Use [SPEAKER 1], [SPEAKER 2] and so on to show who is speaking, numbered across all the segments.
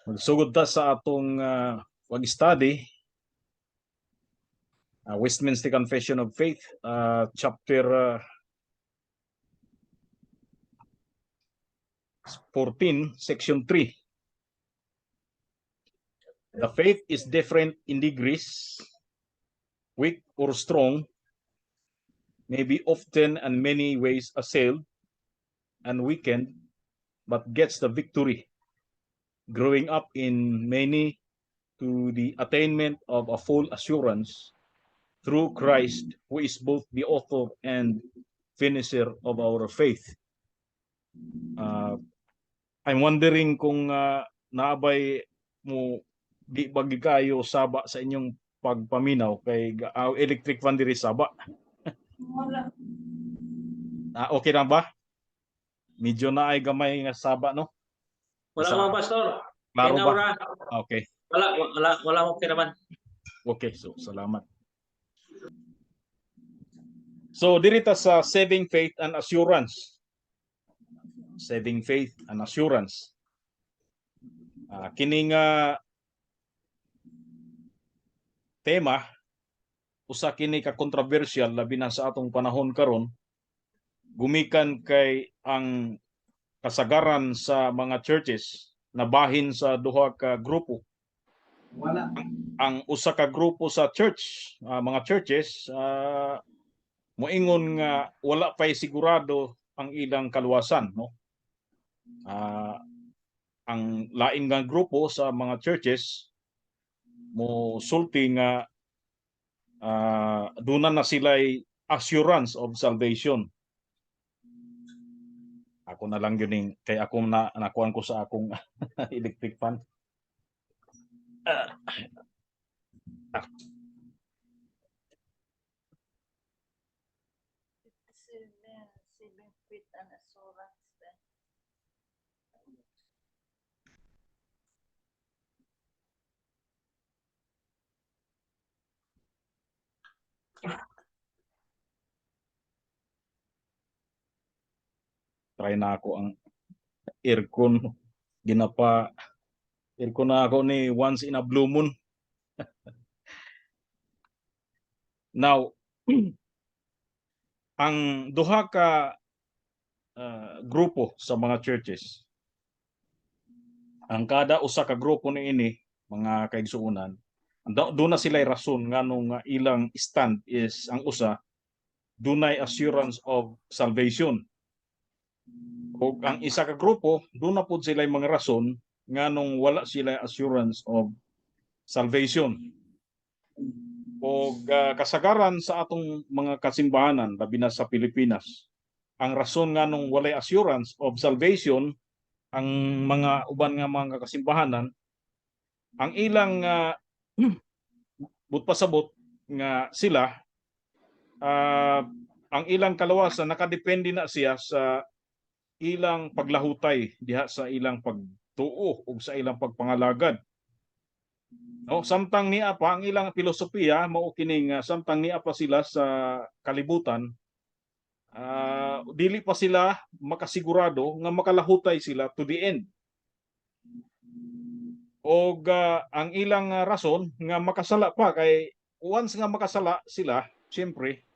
[SPEAKER 1] Magsugod ta sa atong pag-study, Westminster Confession of Faith, chapter 14, section 3. The faith is different in degrees, weak or strong, may be often and many ways assailed and weakened, but gets the victory, growing up in many to the attainment of a full assurance through Christ, who is both the author and finisher of our faith. I'm wondering kung naabay mo di ba kayo saba sa inyong pagpaminaw kay electric fan diri saba.
[SPEAKER 2] Wala.
[SPEAKER 1] Ah, okay lang ba? Medyo na ay gamay nga saba, no?
[SPEAKER 3] Wala mga pastor.
[SPEAKER 1] Klaro ba?
[SPEAKER 3] Ra.
[SPEAKER 1] Okay.
[SPEAKER 3] Wala, wala, wala, okay naman.
[SPEAKER 1] Okay, so salamat. So diri ta sa saving faith and assurance. Saving faith and assurance. Kini nga tema usa kini ka controversial, labi na sa atong panahon karon, gumikan kay ang kasagaran sa mga churches nabahin sa duha ka grupo.
[SPEAKER 2] Wala.
[SPEAKER 1] Ang usa ka grupo sa church, mga churches, moingon nga wala pay sigurado ang ilang kaluwasan, no? Ang lain nga grupo sa mga churches mo sulti nga duna na sila'y assurance of salvation. Ako na lang yun ning kay ako na nakuan ko sa akong electric fan.
[SPEAKER 2] 57, saving faith and assurance. Eh.
[SPEAKER 1] Try na ako ang aircon, ginapa aircon na ako ni once in a blue moon. Now, ang duha ka grupo sa mga churches, ang kada usa ka grupo niini, mga kaigsuonan, doon na sila rason nganong nga ilang stand is ang usa dunay assurance of salvation ug ang isa ka grupo doon na pud sila mga rason nganong wala sila assurance of salvation. Og kasagaran sa atong mga kasimbahanan, labi na sa Pilipinas, ang rason nganong walay assurance of salvation ang mga uban nga mga kasimbahanan, ang ilang but pasabot nga sila ang ilang kaluwasan nakadepende na siya sa ilang paglahutay diha sa ilang pagtuo ug sa ilang pagpangalagad. No, samtang niya pa ang ilang filosofiya mao kining samtang niya pa sila sa kalibutan, dili pa sila makasigurado nga makalahutay sila to the end. Og ang ilang rason nga makasala pa kay once nga makasala sila, siyempre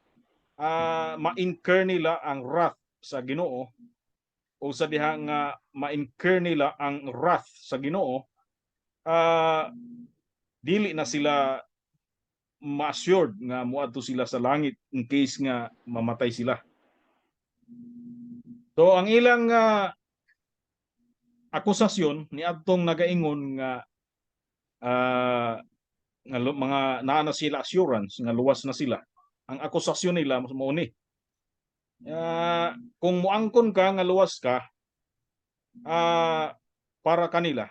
[SPEAKER 1] ma-incur nila ang wrath sa Ginoo, o sa diha nga ma-incur nila ang wrath sa Ginoo, dili na sila ma-assured nga moadto sila sa langit in case nga mamatay sila. So ang ilang akusasyon niadtong nagaingon nga mga naa na sila assurance nga luwas na sila. Ang akusasyon nila mao ni. Kung muangkon ka nga luwas ka, para kanila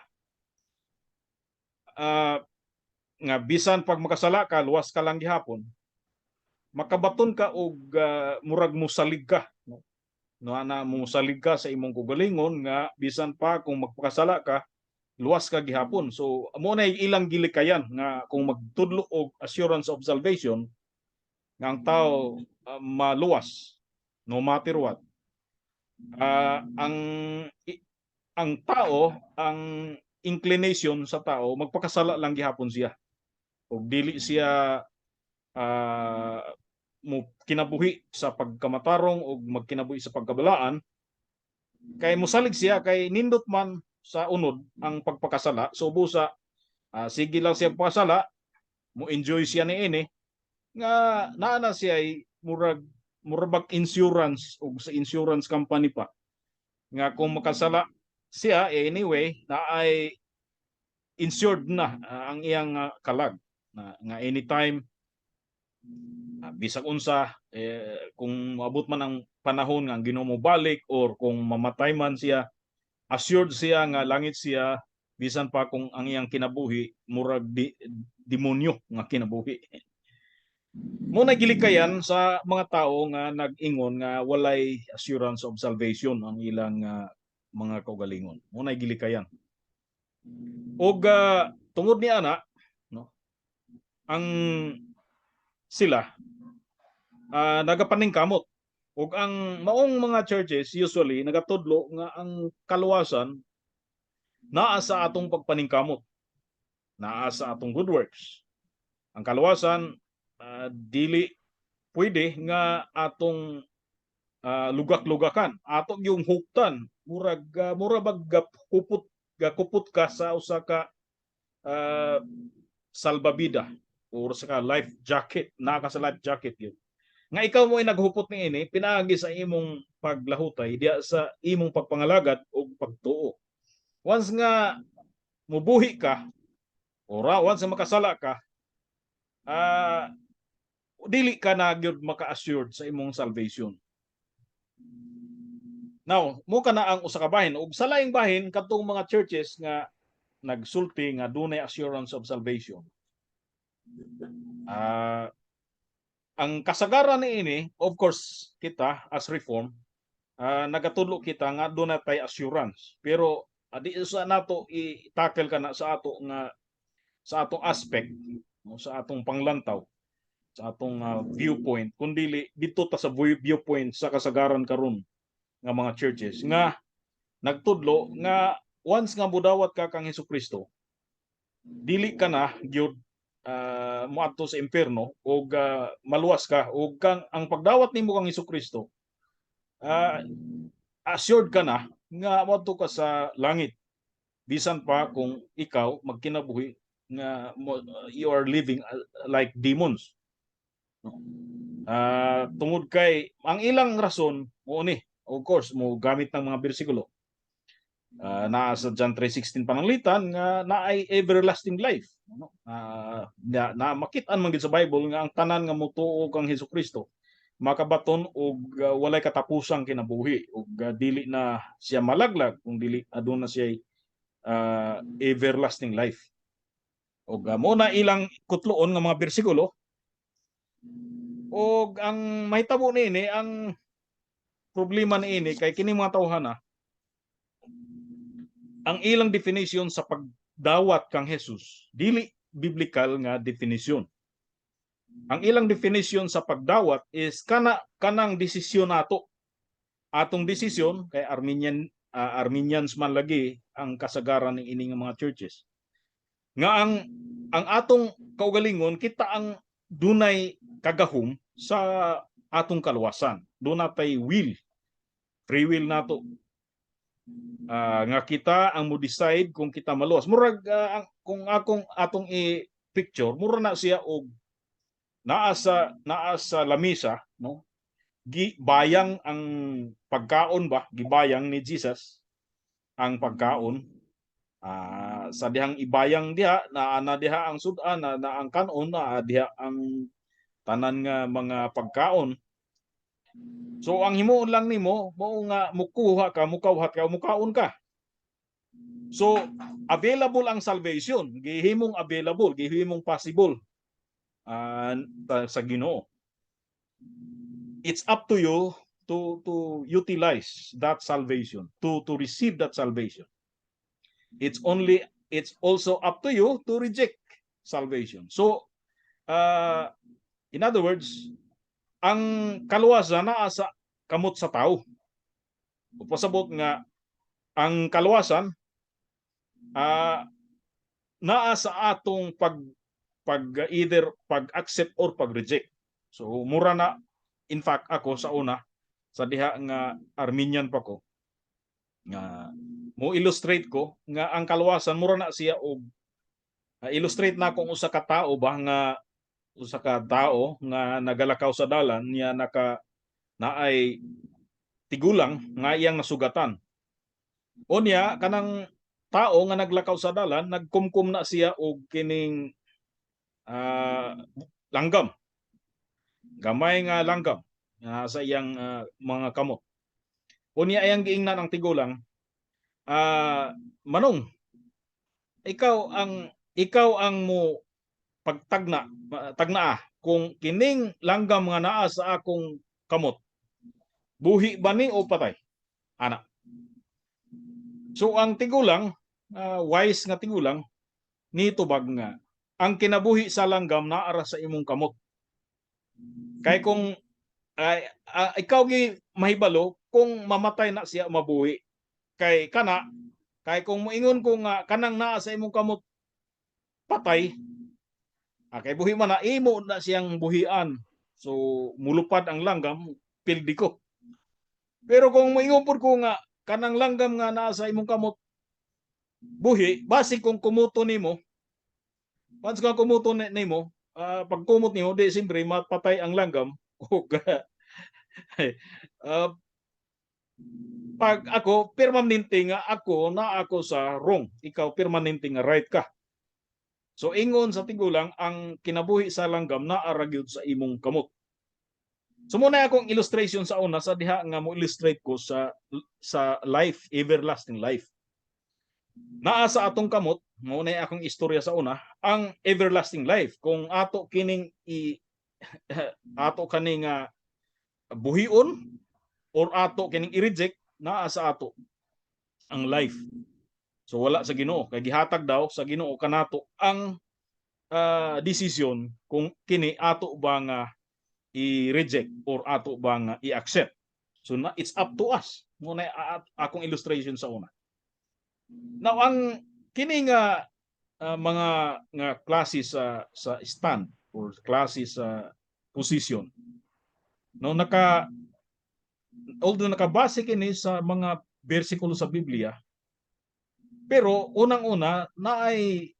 [SPEAKER 1] nga bisan pag makasala ka, luwas ka lang gihapon, makabaton ka og murag musalig ka, no? No, ana musalig ka sa imong kaugalingon nga bisan pa kung magpakasala ka, luwas ka gihapon. So mo na ilang gilikayan nga kung magtudlo og assurance of salvation nga ang tao maluwas no matter what. Ang tao, ang inclination sa tao, magpakasala lang gihapon siya ug dili siya mo kinabuhi sa pagkamatarong o magkinabuhi sa pagkabalaan, kay mosalig siya kay nindot man sa unod ang pagpakasala. So busa sige lang siya pagpakasala, mo enjoy siya niini nga naa na siya ay murag bag insurance ug sa insurance company pa nga kung makasala siya eh, anyway na ay insured na ang iyang kalag na nga anytime bisag unsa eh, kung moabot man ang panahon nga ang Ginoo mo balik or kung mamatay man siya, assured siya nga langit siya bisan pa kung ang iyang kinabuhi murag demonyo nga kinabuhi. Mo na gilikayan sa mga tao nga nag-ingon nga walay assurance of salvation ang ilang mga kaugalingon. Mo na gilikayan. Og tungod ni ana, no, ang sila nagapaningkamot ug ang maong mga churches usually nagatudlo nga ang kaluwasan naa sa atong pagpaningkamot, naa sa atong good works. Ang kaluwasan dili pwede nga atong lugak-lugakan, ato yung huptan, murag mura bag gapupot gakupot ka sa usa ka salbabida or sa ka life jacket, naa ka sa life jacket yun nga ikaw mo ay naghupot niini pinaagi sa imong paglahutay diya sa imong pagpangalagad ug pagtuo. Once nga mubuhi ka ora, once nga makasala ka, dili ka na gyud maka-assured sa imong salvation. Now, mo kana ang usa ka bahin. Ug sa laing bahin, kadtong mga churches nga nagsulti nga dunay assurance of salvation. Ang kasagaran niini, of course, kita as Reform, nagatudlo kita nga duna tay assurance. Pero di sa nato i-tackle kana sa ato nga sa atong aspect, no, sa atong panglantaw, sa atong viewpoint, kundi dito ta sa viewpoint sa kasagaran karon nga mga churches nga nagtudlo nga once nga budawat ka kang Hesukristo, dili ka na gyud moadto sa impierno ug maluwas ka, ug kang ang pagdawat nimo kang Hesukristo, assured ka na nga moadto ka sa langit bisan pa kung ikaw magkinabuhi nga you are living like demons, no? Tungod kay ang ilang rason mo ni, of course, mo gamit ng mga bersikulo naa sa John 3:16, pananglitan nga naay everlasting life, no? Na makit-an man gid sa Bible nga ang tanan nga motuo kang Hesukristo makabaton og walay katapusang kinabuhi ug dili na siya malaglag kung dili aduna siya everlasting life. Ug mo na ilang kutloon nga mga bersikulo. Ug ang mahitabo niini, ang problema niini kay kini mga tawhana, ang ilang definition sa pagdawat kang Jesus dili biblical nga definition. Ang ilang definition sa pagdawat is kana kanang desisyon nato. Atong desisyon kay Arminians man lagi ang kasagaran ng ining mga churches. Nga ang atong kaugalingon, kita ang dunay kagahom sa atong kaluwasan. Duna tay will, free will nato. Nga kita ang mo decide kung kita maluwas. Murag kung akong atong i-picture, mura na siya og naa sa lamisa, no? Gibayang ang pagkaon ba, gibayang ni Jesus ang pagkaon. Sa dihang ibayang diha, naa na diha ang sudan, na ang kanon, naa diha ang tanan nga mga pagkaon. So ang himuon lang nimo mao nga mukuha ka, mukawhat ka, mukaon ka. So available ang salvation, gihimong available, gihimong possible sa Ginoo. It's up to you to utilize that salvation, to receive that salvation. It's also up to you to reject salvation. So in other words, ang kaluwasan naa sa kamot sa tao. Pasabot nga ang kaluwasan Naa sa atong pag pag either pag-accept or pag-reject. So mura na, in fact, ako sa una, sa diha nga Arminian pa ko, nga mo illustrate ko nga ang kaluwasan mura na siya og illustrate na kung usa ka tao nga nagalakaw sa dalan niya, naka naay tigulang nga iyang nasugatan. Unya kanang tao nga naglakaw sa dalan, nagkumkum na siya og kining langgam. Gamay nga langgam nga sa iyang mga kamot. Unya iyang giingnan ang tigulang, "Manong, ikaw ang mo pagtagna tagnaa kung kining langgam nga naa sa akong kamot, buhi ba ni o patay?" Ana. So ang tigulang, wise nga tigulang, nitubag nga ang kinabuhi sa langgam naa ra sa imong kamot. Kay kung ay, ikaw gi mahibalo kung mamatay na siya, mabuhi. Kay kana, kay kung moingon ko nga kanang naa sa imong kamot patay, kay buhi man na, imo na siyang buhian. So mulupad ang langgam, pildi ko. Pero kung moingon pud ko nga kanang langgam nga naa sa imong kamot buhi, basi kung kumuto nimo, once ka kumuto nimo, pag kumot nimo, di siyempre mapatay ang langgam ug pag ako permanente nga ako na ako sa wrong, ikaw permanente nga right ka. So ingon sa tigulang, ang kinabuhi sa langgam naa ra gyud sa imong kamot. So muna akong illustration sa una sa diha nga mo illustrate ko sa life, everlasting life. Naa sa atong kamot, mao na akong istorya sa una, ang everlasting life. Kung ato kining i ato kani nga buhion or ato kining i-reject, naa sa ato ang life. So wala sa Ginoo, kay gihatag daw sa Ginoo kanato ang desisyon kung kini ato ba nga i-reject or ato ba nga i-accept. So na, it's up to us. Mao na akong illustration sa una. Now ang kini nga mga nga klase sa stand or klase sa position, no, naka although nakabase kini sa mga bersikulo sa Biblia, pero unang-una naay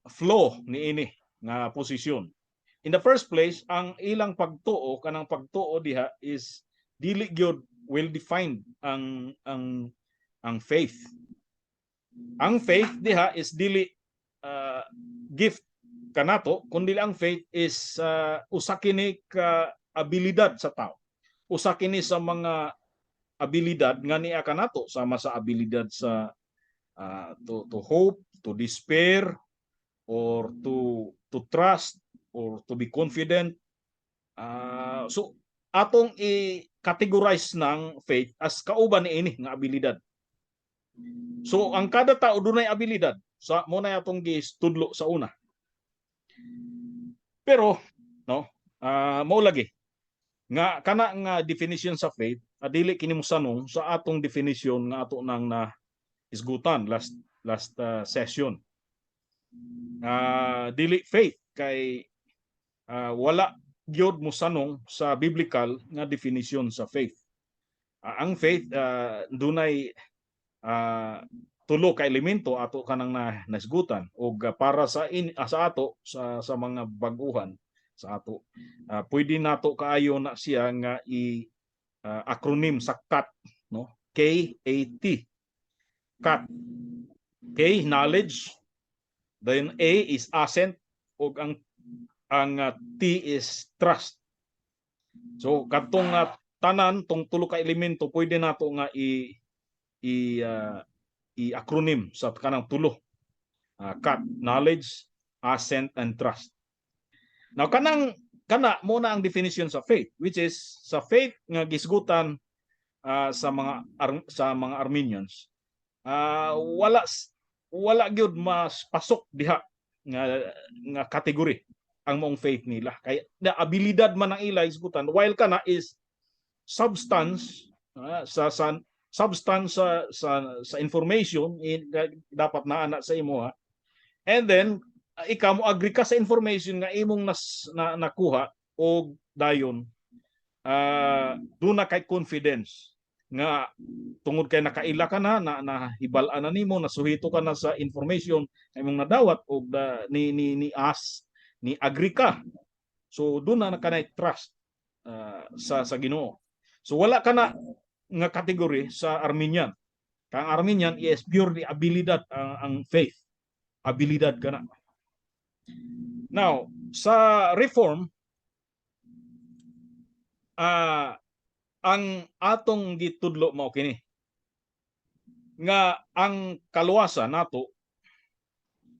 [SPEAKER 1] flaw niini nga posisyon. In the first place, ang ilang pagtuo, kanang pagtuo diha is dili gyud well defined ang faith. Ang faith diha is dili gift kanato, kundi ang faith is usa kini ka abilidad sa tao. Usa kini sa mga abilidad nga niya kanato, sama sa abilidad sa to hope, to despair, or to trust or to be confident. So atong i-categorize ng faith as kauban niini nga abilidad. So ang kada tao dunay abilidad sa mao na atong gistudlo sa una. Pero no, mao lagi nga kana nga definition sa faith, dili kini mosanong sa atong definition nga ato nang na isgutan last last session. Dili faith kay wala gyud mosanong sa biblical nga definition sa faith. Ang faith dunay tulo ka elemento, ato kanang na nasgutan, og para sa ato sa mga baguhan sa ato, pwede nato kaayo na siya nga i acronym sa CAT, no, KAT, CAT. K, knowledge, then A is assent, ug ang T is trust. So kadtong tanan tong tulo ka elemento, pwede nato nga i i-acronym sa kanang tulo. CAT, knowledge, assent and trust. Now kanang kana mao na ang definition sa faith, which is sa faith nga gisgutan sa mga Arminians, wala gyud mas pasok diha nga category ang maong faith nila, kay na abilidad man ang ila isgutan, while kana is substance sa Substance sa information dapat naa na sa imo ha. And then ikaw mo agree ka sa information nga imong nakuha og dayon duna kay confidence nga tungod kay nakaila ka na na nahibal-an na nimo, nasuhito ka na sa information nga imong nadawat og da, ni ni ni as ni agree ka, so duna na kanay trust sa Ginoo. So wala ka na nga category sa Arminian. Kang Arminian is purely abilidad ang faith, abilidad ka na. Now sa Reform, ang atong gitudlo mao kini nga ang kaluwasan nato,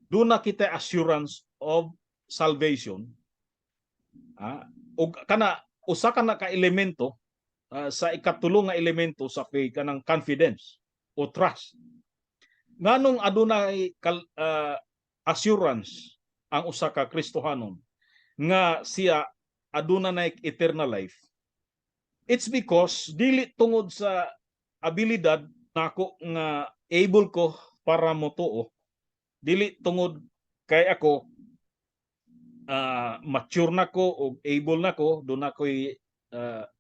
[SPEAKER 1] duna kita assurance of salvation ug kana usa ka na ka elemento sa ikatulo nga elemento sa faith, kanang confidence o trust. Nganong adunay assurance ang usa ka Kristohanon nga siya aduna na eternal life? It's because dili tungod sa abilidad nako nga able ko para motuo, dili tungod kay ako mature na ko o able na ko, duna ko'y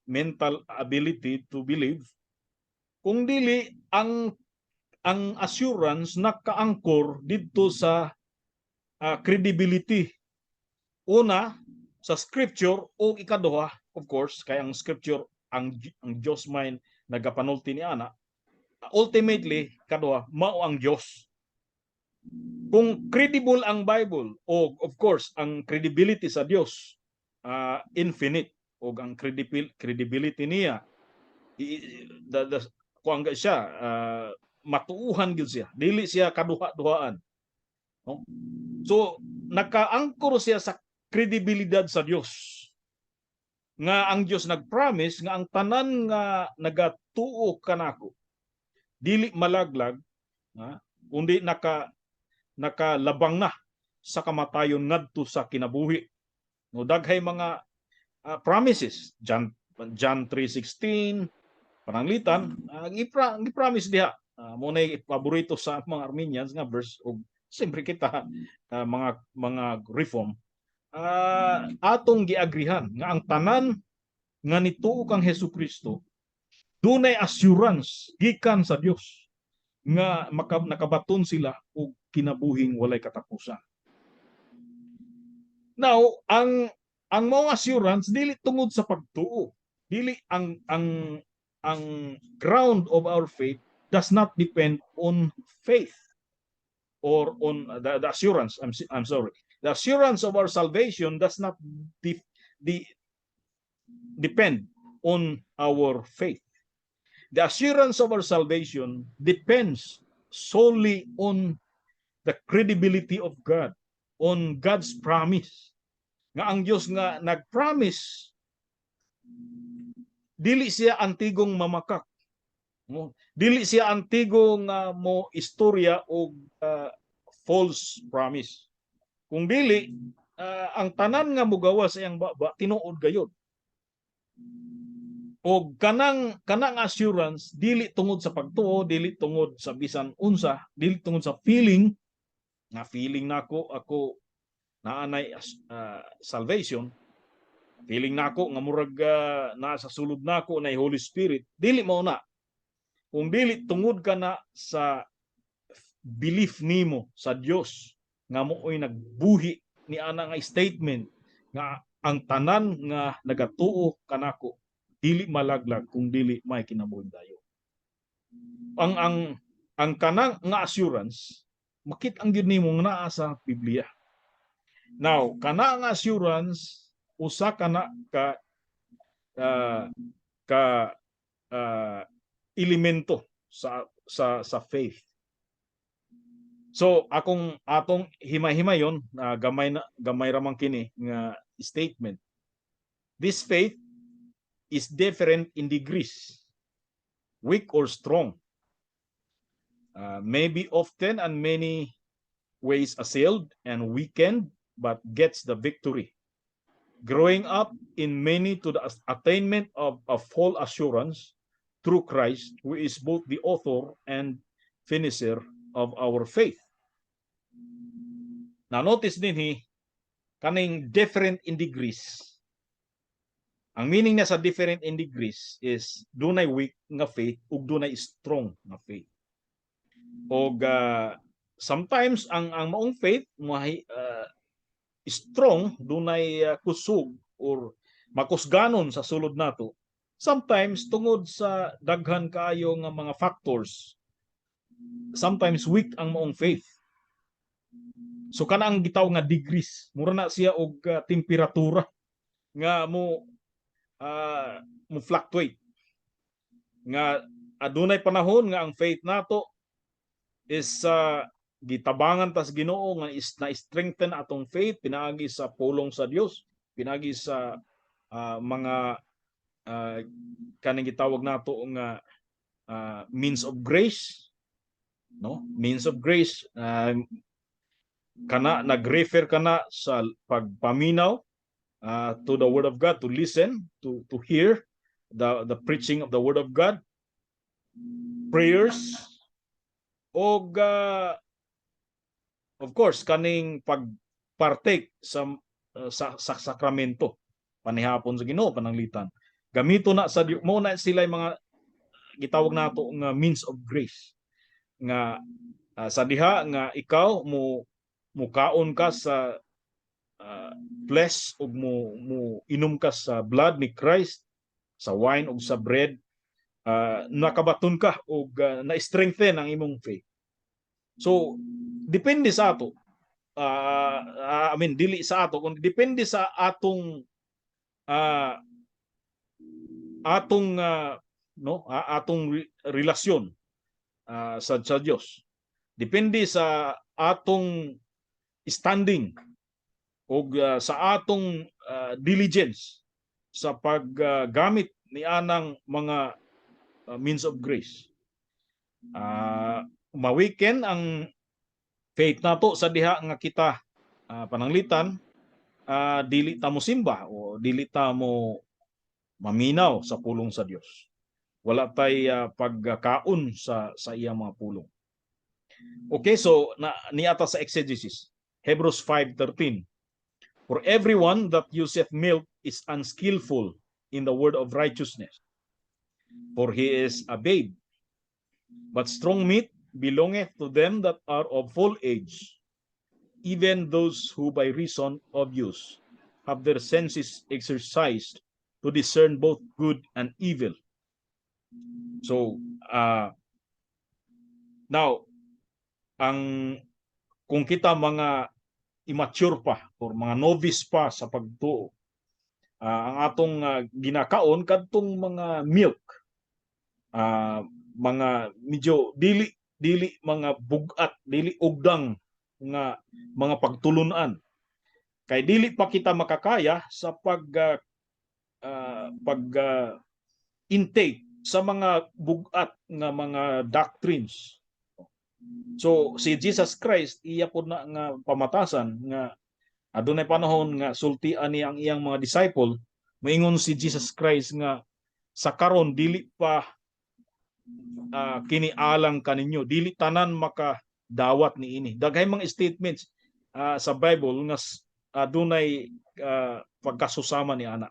[SPEAKER 1] mental ability to believe, kung dili ang assurance nakaangkor didto sa credibility, una sa scripture o ikaduha, of course, kay ang scripture, ang Dios man nagapanulti ni ana. Ultimately, kaduha mao ang Dios. Kung credible ang Bible o of course ang credibility sa Dios infinite o ang credibility niya the kuan siya, matuuhan gyud siya, dili siya kaduha-duhaan, no? So nakaangkor siya sa kredibilidad sa Dios nga ang Dios nagpromise nga ang tanan nga nagatuo kanako dili malaglag ha, kundi nakalabang na sa kamatayon ngadto sa kinabuhi, no? Daghay mga promises. John 3:16 pananglitan, gi-promise diha. Mao nay paborito sa mga Arminians nga verse ug siyempre kita mga Reform, atong giagrihan nga ang tanan nga nituo kang Hesus Kristo dunay assurance gikan sa Dios nga nakabaton sila og kinabuhing walay katapusan. Now, ang mao assurance dili tungod sa pagtuo. Dili ang ground of our faith does not depend on faith or on the assurance. I'm sorry. The assurance of our salvation does not depend on our faith. The assurance of our salvation depends solely on the credibility of God, on God's promise. Nga ang Dios nga nag-promise, dili siya antigong mamakak. No? Dili siya antigong mo istorya og false promise. Kung dili ang tanan nga mugawa sa iyang baba tinuod gayod. Og kanang assurance dili tungod sa pagtuo, dili tungod sa bisan unsa, dili tungod sa feeling nga feeling nako ako naanay salvation, feeling nako nga murag naa sa sulod nako na Holy Spirit, dili mao na. Kung dili tungod ka na sa belief nimo sa Dios nga mooy nagbuhi ni ana nga statement nga ang tanan nga nagatuo kanako dili malaglag kung dili may kinabuhing dayon. Ang kanang nga assurance makit-an gyud nimo nga naa sa Biblia. Now, kana nga assurance usa kana ka elemento sa faith. So akong atong himay-himayon na gamay na gamay ra man kini nga statement. This faith is different in degrees, weak or strong. Maybe often and many ways assailed and weakened, but gets the victory. Growing up in many to the attainment of a full assurance. through Christ, who is both the author and finisher of our faith. Now notice dinhi kaning different in degrees. Ang meaning niya sa different in degrees is dunay weak nga faith ug dunay strong nga faith. Og sometimes ang maong faith mahi, strong, dunay kusog or makusganon sa sulod nato. Sometimes, tungod sa daghan kaayo nga mga factors, sometimes weak ang maong faith. So kana ang gitawag nga degrees, mura na siya og temperatura nga mo fluctuate. Nga adunay panahon nga ang faith nato is gitabangan tas Ginoo nga is na strengthen atong faith pinaagi sa pulong sa Dios, pinaagi sa mga kaning gitawag nato nga means of grace, no? Means of grace, kana nag-refer kana sa pagpaminaw to the word of God, to listen, to hear the preaching of the word of God, prayers, og of course kaning pagpartake sa sakramento, panihapon sa Ginoo, pananglitan. Gamito na sa mo na sila yung mga gitawag nato nga means of grace nga sa diha nga ikaw mo mukaon ka sa flesh ug mo inom ka sa blood ni Christ, sa wine ug sa bread, nakabaton ka og na-strengthen ang imong faith. So depende sa ato, I mean, dili sa ato kun depende sa atong atong no, atong relasyon sa Dios. Depende sa atong standing og sa atong diligence sa paggamit ni anang mga means of grace. Ma-weaken ang faith nato sa diha nga kita, pananglitan, dili ta mo simba o dili ta mo maminaw sa pulong sa Dios. Wala tay pagkaon sa iyang mga pulong. Okay, so na niata sa exegesis. Hebrews 5:13. "For everyone that useth milk is unskillful in the word of righteousness, for he is a babe. But strong meat belongeth to them that are of full age, even those who by reason of use have their senses exercised to discern both good and evil." So, now, ang kung kita mga immature pa or mga novice pa sa pagtuo, ang atong ginakaon kadtong mga milk, mga medyo dili mga bugat, dili ugdang nga mga pagtulunan. Kay dili pa kita makakaya sa pag intake sa mga bugat nga mga doctrines. So si Jesus Christ, iya pod na nga pamatasan nga adunay panahon nga sultian niya ang iyang mga disciple, moingon si Jesus Christ nga sa karon dili pa kini alang kaninyo, dili tanan makadawat niini. Daghay mga statements sa Bible nga adunay pagkasusama ni ana.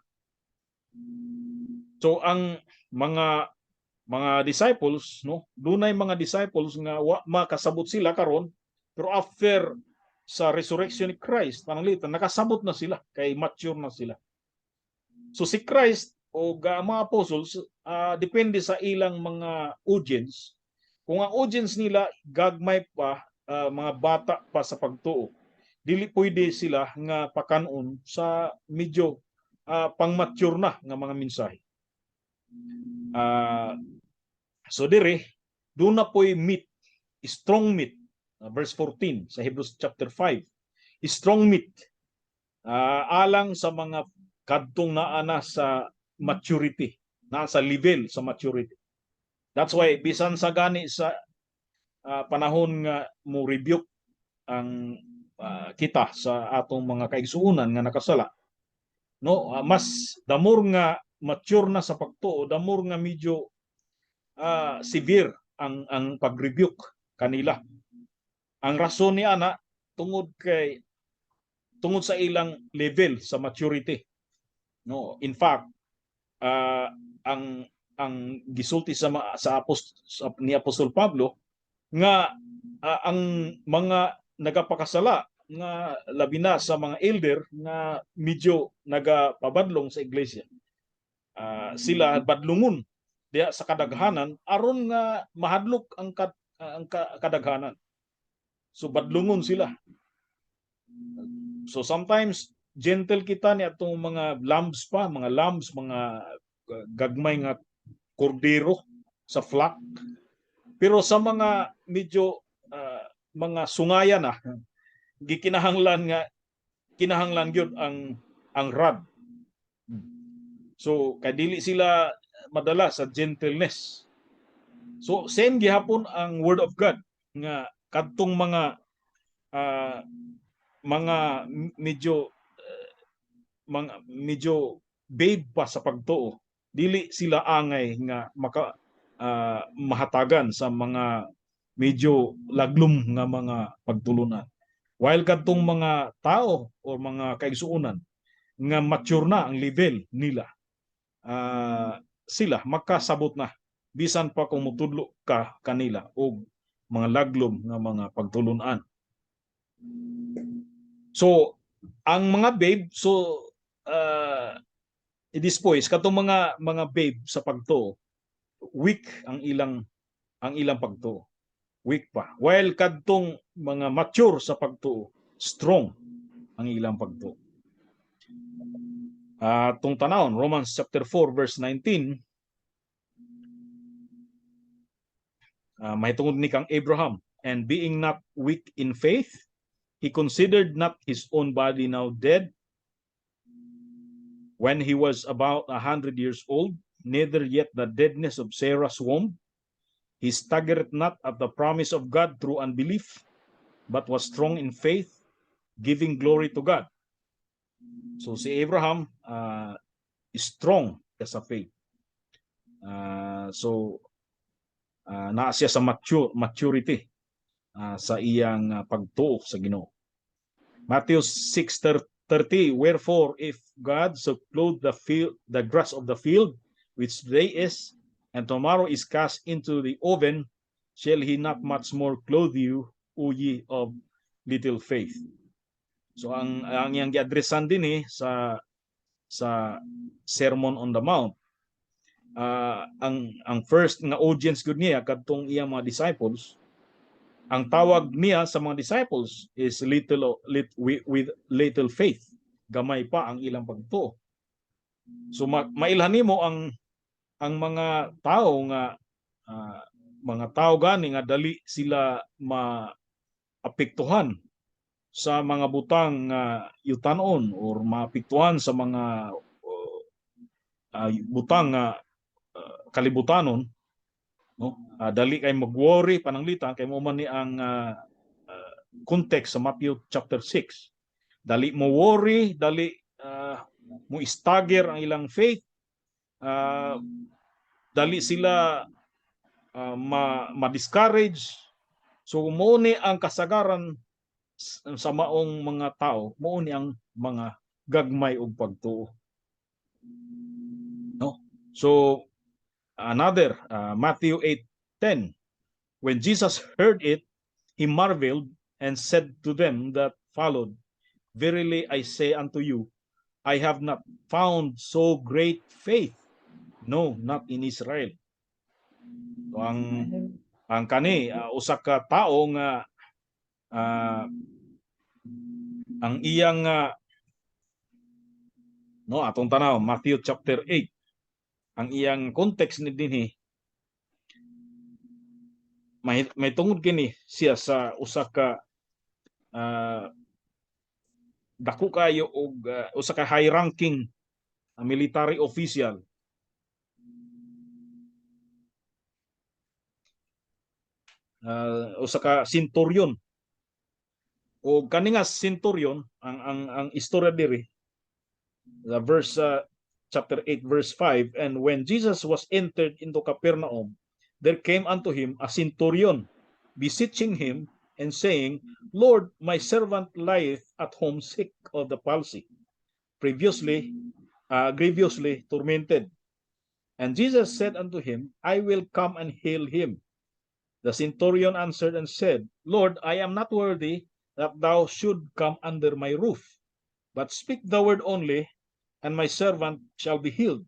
[SPEAKER 1] So ang mga disciples, no, dunay mga disciples nga wa makasabot sila karon, pero after sa resurrection ni Christ, pananglitan, nakasabot na sila kay mature na sila. So si Christ o ang mga apostles, depende sa ilang mga audience. Kung ang audience nila gagmay pa, mga bata pa sa pagtuo, dili pwede sila nga pakanon sa medyo pang-mature na nga mga mensahe. So dire duna po'y meat, strong meat. Verse 14 sa Hebrews chapter 5. Strong meat. Alang sa mga kadtong naa na sa maturity, naa sa level sa maturity. That's why bisan sa gani sa panahon nga mo rebuke ang kita sa atong mga kaigsuonan nga nakasala, no, mas the more nga mature na sa pagtuo, the more nga medyo severe ang pag-rebuke kanila. Ang rason ni ana tungod sa ilang level sa maturity. No, in fact, ang gisulti sa, apost, sa ni Apostol Pablo nga ang mga nagapakasala nga labi na sa mga elder nga medyo nagapabadlong sa iglesia. Sila badlungon diya sa kadaghanan aron nga mahadlok ang kadaghanan. So badlungon sila. So sometimes gentle kita ni atong mga lambs pa, mga lambs, mga gagmay nga kordero sa flock. Pero sa mga medyo mga sungaya na, gikinahanglan nga kinahanglan gyud ang rod. So kay dili sila madala sa gentleness. So same gihapon ang word of God nga kadtong mga medyo babe pa sa pagtuo, dili sila angay nga maka mahatagan sa mga medyo laglum nga mga pagtulunan, while kadtong mga tao o mga kaigsuonan nga mature na ang level nila, sila makasabot na bisan pa kung mutudlo ka kanila og mga laglom nga mga pagtulunan. So ang mga babe, so i-dispose katong mga babe sa pagtuo, weak ang ilang pagtuo, weak pa, while kadtong mga mature sa pagtuo, strong ang ilang pagtuo. Tong tanawon Romans chapter 4 verse 19, mahitungod ni kang Abraham, "And being not weak in faith, he considered not his own body now dead when he was about 100 years old, neither yet the deadness of Sarah's womb. He staggered not at the promise of God through unbelief, but was strong in faith, giving glory to God." So si Abraham is strong sa faith. So naa siya sa maturity sa iyang pagtuo sa Ginoo. Matthew 6:30, "Wherefore, if God so clothe the grass of the field, which today is and tomorrow is cast into the oven, shall he not much more clothe you, O ye of little faith?" So ang iyang giadresan din eh sa Sermon on the Mount. Ang first nga audience gud niya kadtong iyang mga disciples. Ang tawag niya sa mga disciples is with little faith. Gamay pa ang ilang pagtuo. So mailhan nimo ang mga tao nga mga tao gani nga dali sila maapektuhan sa mga butang nga yutanon or maapektuhan sa mga butang nga kalibutanon, no, dali kay mag-worry pananglitan kay mo man ni ang context sa Matthew chapter 6. Dali mo worry, dali mo stagger ang ilang faith, dali sila ma ma-discourage. So mo ni ang kasagaran sa maong mga tao, mo ni ang mga gagmay og pagtuo, no? So another, Matthew 8:10, "When Jesus heard it, he marveled and said to them that followed, 'Verily I say unto you, I have not found so great faith, no, not in Israel.'" So ang kani usa ka tao nga ang iyang no, atong tanaw Matthew chapter 8, ang iyang context ni dinhi may tungod kini siya sa usa ka dako kayo og usa ka high ranking military official, usa ka centurion. O kani nga centurion, ang istorya diri, the verse chapter 8 verse 5, "And when Jesus was entered into Capernaum, There came unto him a centurion, beseeching him and saying, "Lord, my servant lieth at home sick of the palsy, previously, grievously tormented." And Jesus said unto him, "I will come and heal him." The centurion answered and said, "Lord, I am not worthy that thou should come under my roof, but speak the word only, and my servant shall be healed.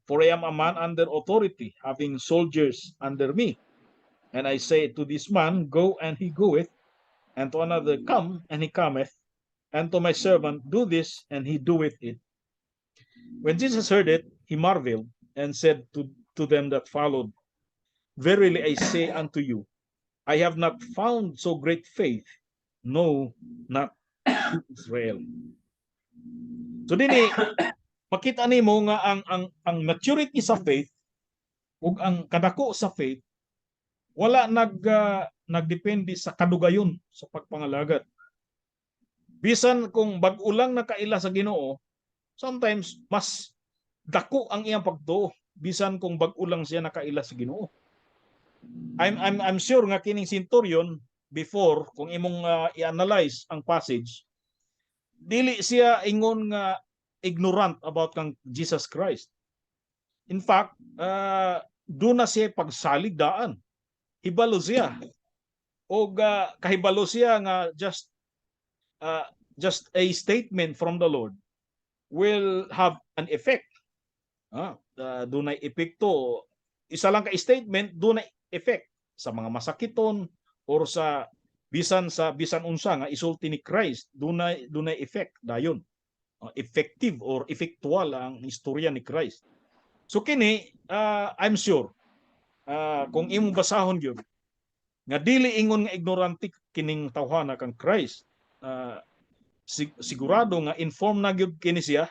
[SPEAKER 1] For I am a man under authority, having soldiers under me. And I say to this man, 'Go,' and he goeth, and to another, 'Come,' and he cometh, and to my servant, 'Do this,' and he doeth it." When Jesus heard it, he marveled and said to them that followed, "Verily I say unto you, I have not found so great faith, no, not in Israel." So dinhi makita nimo nga ang maturity sa faith ug ang kadako sa faith wala nagdepende sa kadugayon sa pagpangalagad. Bisan kung bag-o lang nakaila sa Ginoo, sometimes mas dako ang iyang pagtuo bisan kung bag-o lang siya nakaila sa Ginoo. I'm sure nga kining centurion before, kung imong i-analyze ang passage, dili siya ingon nga ignorant about kang Jesus Christ. In fact, duna siya pagsalig daan. Hibalo siya. Og kahibalo siya nga just a statement from the Lord will have an effect. Dunay epekto. Isa lang ka statement, dunay effect sa mga masakiton or sa bisan unsa nga isulti ni Christ, dunay effect dayon. Effective or effectual ang istorya ni Christ. So kini, I'm sure kung imong basahon gyud nga dili ingon nga ignorante kining tawhana kang Christ. Sigurado nga inform na gyud kini siya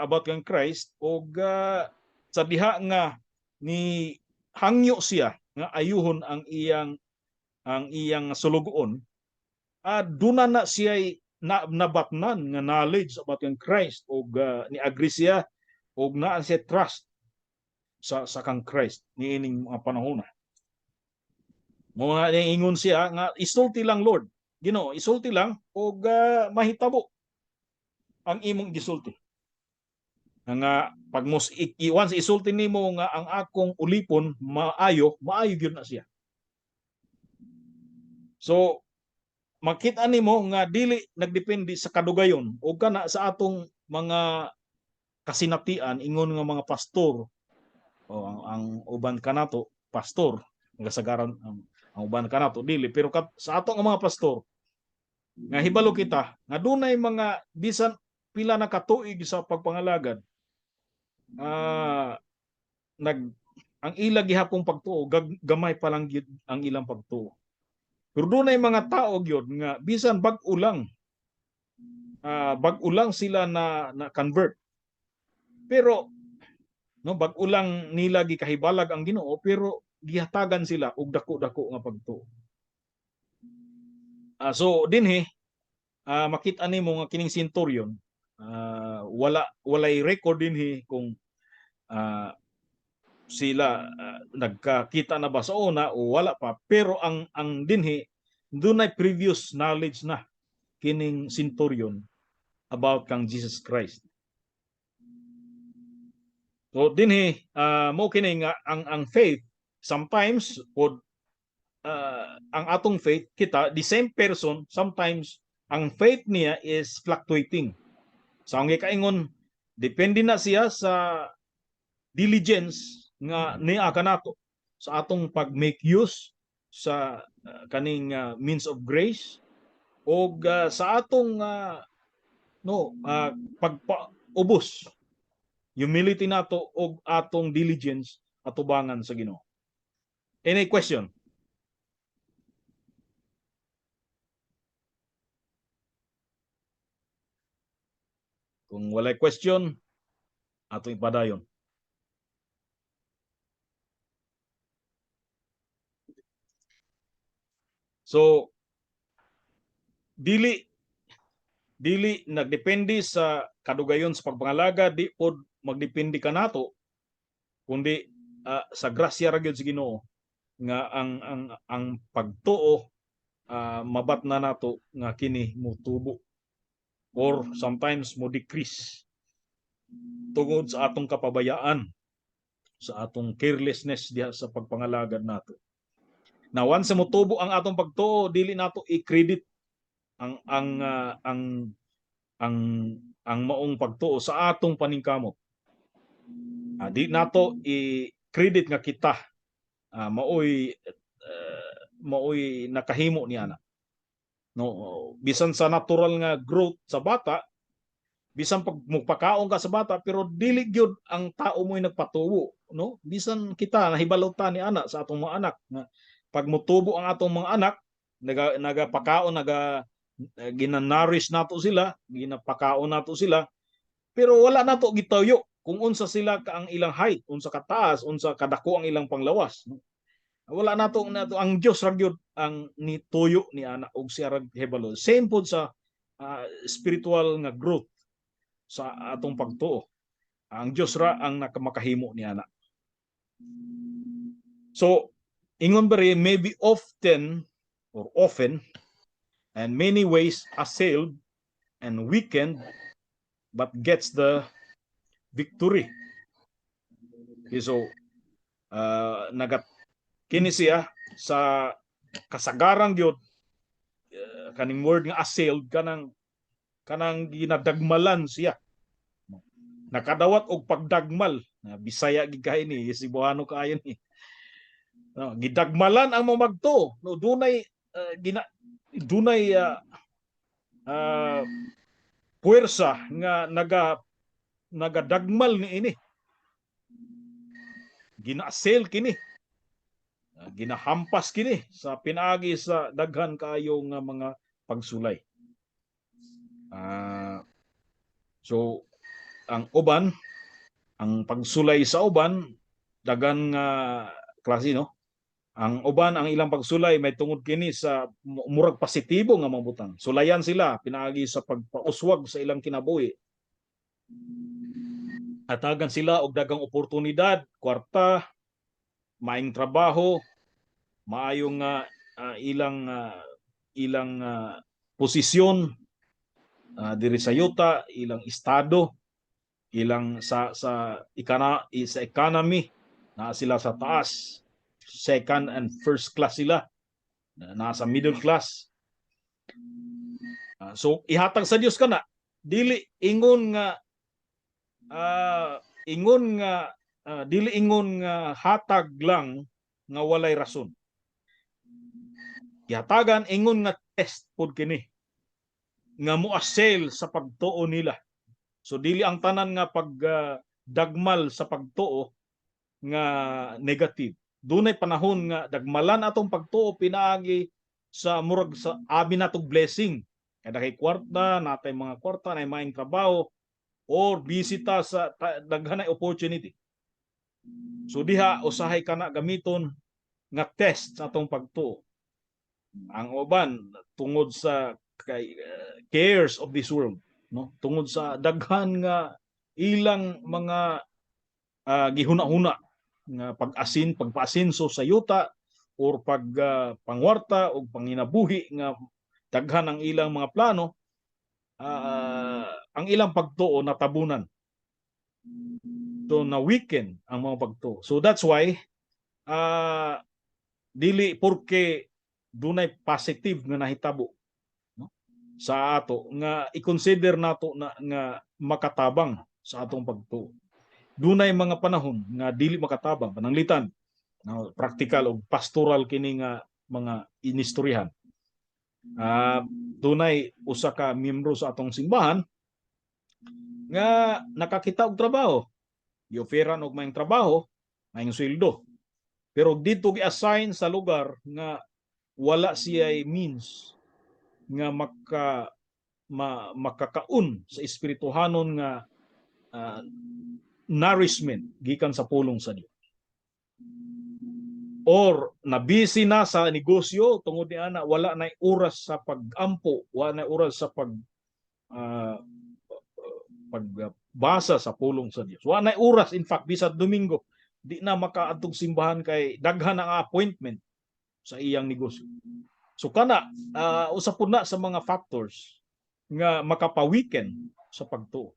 [SPEAKER 1] about kang Christ og sa diha nga ni hangyo siya nga ayuhon ang iyang sulugoon, duna na siya na nabatnan nga knowledge about kang Christ og ni-agree siya og naa siya trust sa kang Christ niining mga panahon na. Mao na ingon siya nga, "Isulti lang, Lord. Ginoo, isulti lang og mahitabo ang imong gisulti." Nga pag mos once isulti nimo nga ang akong ulipon maayo, maayo gyud na siya. So makita nimo nga dili nagdepende sa kadugayon o kana sa atong mga kasinatian ingon nga mga pastor o ang uban kanato pastor nga kasagaran ang uban kanato dili, pero sa ato nga mga pastor nga hibalo kita nga dunay mga bisan pila na katuig sa pagpangalagad, nag ang ila gihapong pagtuo gamay pa lang gyud ang ilang pagtuo, pero dunay mga tao gyud nga bisan bag-o lang sila na convert, pero no, bag-o lang nila gikahibalag ang Ginoo, pero gihatagan sila og dako-dako nga pagtuo. So dinhi makita nimo nga kining centurion, walay record dinhi kung sila nagkakita na ba sa una o wala pa, pero ang dinhi dunay previous knowledge na kining centurion about kang Jesus Christ. So dinhi mo kini nga ang faith sometimes would ang atong faith kita, the same person, sometimes ang faith niya is fluctuating. Sa ang kaingon, depende na siya sa diligence nga niya kanato sa atong pag-make use sa kaning means of grace o sa atong no pagpaubos, humility nato og atong diligence atubangan sa Ginoo. Any question? Kung walay question, atong ipadayon. So dili dili nagdepende sa kadugayon sa pagpangalaga, di pod magdepende kanato, kundi sa grasya ra gyud sa Ginoo nga ang pagtuo, mabat na nato nga kini mutubo or sometimes mo decrease tungod sa atong kapabayaan, sa atong carelessness diha sa pagpangalagad nato. Na once motubo ang atong pagtuo, dili nato i-credit ang maong pagtuo sa atong paningkamot. Di nato i-credit nga kita maoy nakahimo niya na. No, bisan sa natural nga growth sa bata, bisan pag mupakaon ka sa bata, pero dili gyud ang tao mo'y nagpatubo, no? Bisan kita nahibalo ta ni ana sa atong mga anak nga pag mutubo ang atong mga anak, nagapakaon, gina-nourish nato sila, ginapakaon nato sila, pero wala nato gituyo kung unsa sila ka ang ilang height, unsa kataas, unsa kadako ang ilang panglawas, no? Wala nato, ang Dios ra gyud ang nituyo ni ana og siya ra hibalo. Same pod sa spiritual nga growth sa atong pagtuo. Ang Dios ra ang nakamakahimo ni ana. So ingon ba rin, maybe often or often and many ways assailed and weakened, but gets the victory. Okay, so nagat kini siya sa kasagaran gyud, kaning word nga assailed, kanang ginadagmalan siya, nakadawat og pagdagmal na. Bisaya gid kay ni, Cebuano kaayo ni, no? Gidagmalan ang mga magtuo, no? Dunay gina dunay puwersa nga nagadagmal ni ini, gina-assail kini, ginahampas kini sa pinaagi sa daghan kaayo nga mga pagsulay. So ang uban, ang pagsulay sa uban, daghan nga klase, no? Ang uban, ang ilang pagsulay may tungod kini sa murag positibo nga mga butang. Sulayan sila pinaagi sa pagpauswag sa ilang kinabuhi. Hatagan sila og daghang oportunidad, kwarta, maayong trabaho, maayong ilang posisyon diri sa yuta, ilang estado, ilang sa ikana sa economy na sila sa taas, second and first class sila, nasa middle class. So ihatag sa Dios kana, dili ingon nga dili ingon nga hatag lang nga walay rason. Gihatagan ingon nga test pod kini nga mo-assail sa pagtuo nila. So dili ang tanan nga pag dagmal sa pagtuo nga negative. Dunay panahon nga dagmalan atong pagtuo pinaagi sa murag sa abi natong blessing. Kada kay kwarta, natay mga kwarta, nay maayong trabaho or bisita sa daghan na opportunity. So diha usahay kana gamiton nga test sa atong pagtuo. Ang uban tungod sa kay cares of this world, no? Tungod sa daghan nga ilang mga gihuna-huna nga pag-asin, pagpaasinso sa yuta or pag pangwarta o panginabuhi nga daghan ang ilang mga plano, ang ilang pagtuo natabunan. So na weaken ang mga pagtuo. So that's why dili porke dunay positive nga nahitabo, no, sa ato nga i-consider nato na nga makatabang sa atong pagtuo. Dunay mga panahon nga dili makatabang. Pananglitan, no, practical o pastoral kini nga mga inistoryahan. Dunay usa ka miyembro sa atong simbahan nga nakakita og trabaho. Gi-offeran og maayong trabaho, maayong sweldo. Pero dito gi-assign sa lugar nga wala siya means nga makakaon sa espirituhanon nga nourishment gikan sa pulong sa Dios. Or nabisi na sa negosyo, tungod ni ana wala na oras sa pag-ampo, wala na oras sa pagbasa sa pulong sa Dios. Wala na oras, in fact, bisag Domingo. Di na makaadtog simbahan kay daghan ang appointment sa iyang negosyo. So kana usa pud na sa mga factors nga makapaweaken sa pagtuo.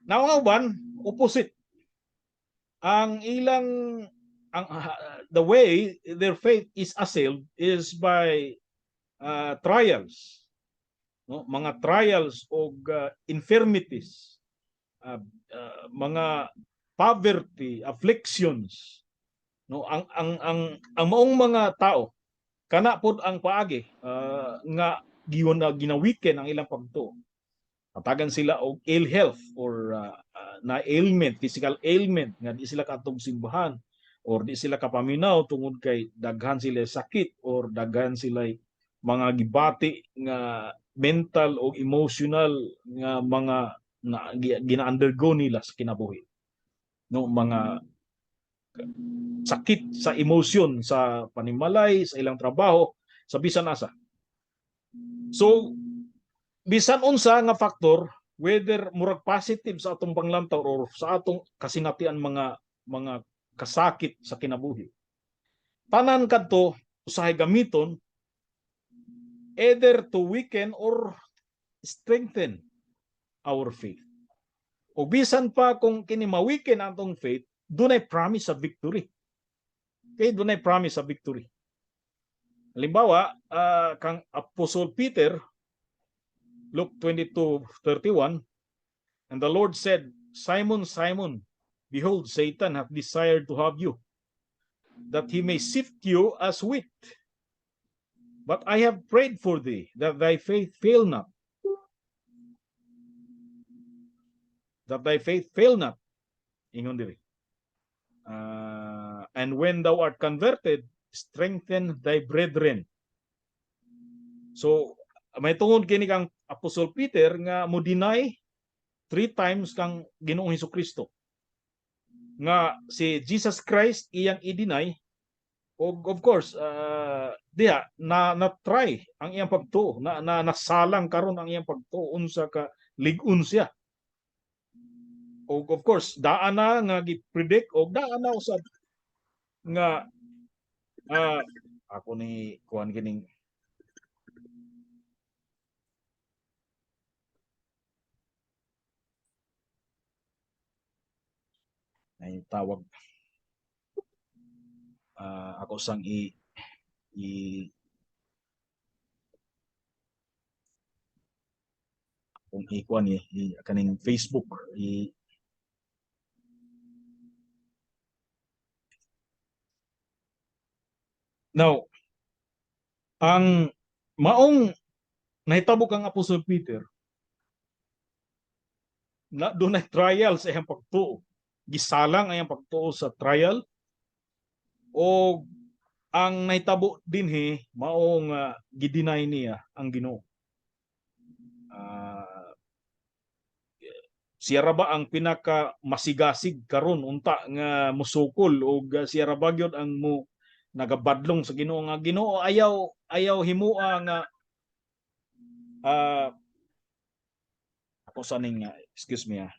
[SPEAKER 1] Now ang uban, opposite. Ang ilang ang the way their faith is assailed is by trials. No, mga trials og infirmities, mga poverty, afflictions. No, ang maong mga tao, kana pod ang paagi nga giyon na ginaweaken ang ilang pagtuo. Hatagan sila og ill health or na ailment, physical ailment nga di sila kaadtog simbahan or di sila kapaminaw tungod kay daghan sila sakit or daghan sila mga gibati nga mental o emotional nga mga na, gina-undergo nila sa kinabuhi. No, mga sakit sa emosyon sa panimalay, sa ilang trabaho, sa bisan asa. So bisan unsa nga factor, whether murag positive sa atong panglantaw or sa atong kasinatian, mga kasakit sa kinabuhi. Tanan kadto usahay gamiton either to weaken or strengthen our faith. O bisan pa kung kini ma-weaken ang atong faith, dunay promise sa victory. Okay, dunay promise sa victory. Halimbawa, kang Apostle Peter, Luke 22:31, "And the Lord said, 'Simon, Simon, behold, Satan hath desired to have you, that he may sift you as wheat. But I have prayed for thee, that thy faith fail not.'" That thy faith fail not. Ingon diri. "And when thou art converted, strengthen thy brethren." So, may tungod kini kang Apostle Peter nga mo deny three times kang Ginoong Hesus Kristo. Nga si Jesus Christ iyang i-deny og of course diha na na try ang iyang pagtuo, na, na nasalang karon ang iyang pagtuo unsa ka lig-on siya. Og of course daan na nga gi-predict og daan na usab nga ako ni kuan kining ay tawag, ako sang i kung ikuan ni i, kaning Facebook i. Now, ang maong nahitabo kang Apostle Peter na dunay trial sa iyang pagtuo. Gisalang ang iyang pagtuo sa trial o ang nahitabo dinhi maong gideny niya ang Ginoo. Siya ra ba ang pinaka masigasig karon unta nga musukol og siya ra ba gyud ang mo nagabadlong sa Ginoo nga, "Ginoo, ayaw ayaw himua nga ako sa ning excuse me ah.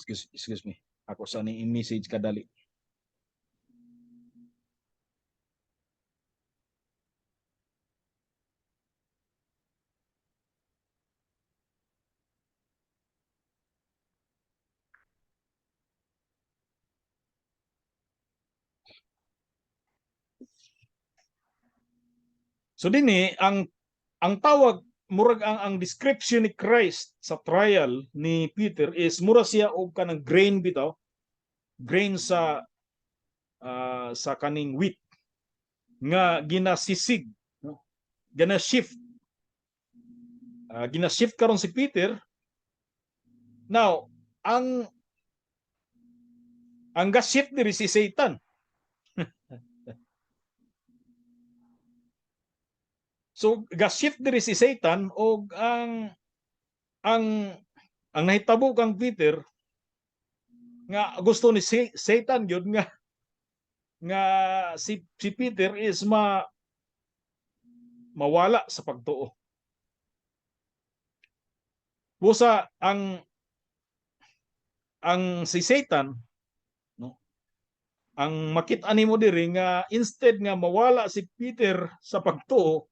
[SPEAKER 1] Excuse me. Ako sa ning i-message kadali." So dinhi ang tawag murag ang description ni Christ sa trial ni Peter is mura siya og kanang grain bitaw, grain sa kaning wheat nga ginasisig, no? Gina shift, gina shift karon si Peter. Now ang ga-shift diri si Satan. So ga-shift diri si Satan og ang nahitabo kang Peter nga gusto ni Satan gyud nga si Peter is mawala sa pagtuo. Busa ang Ang si Satan, no, ang makita nimo diri nga instead nga mawala si Peter sa pagtuo,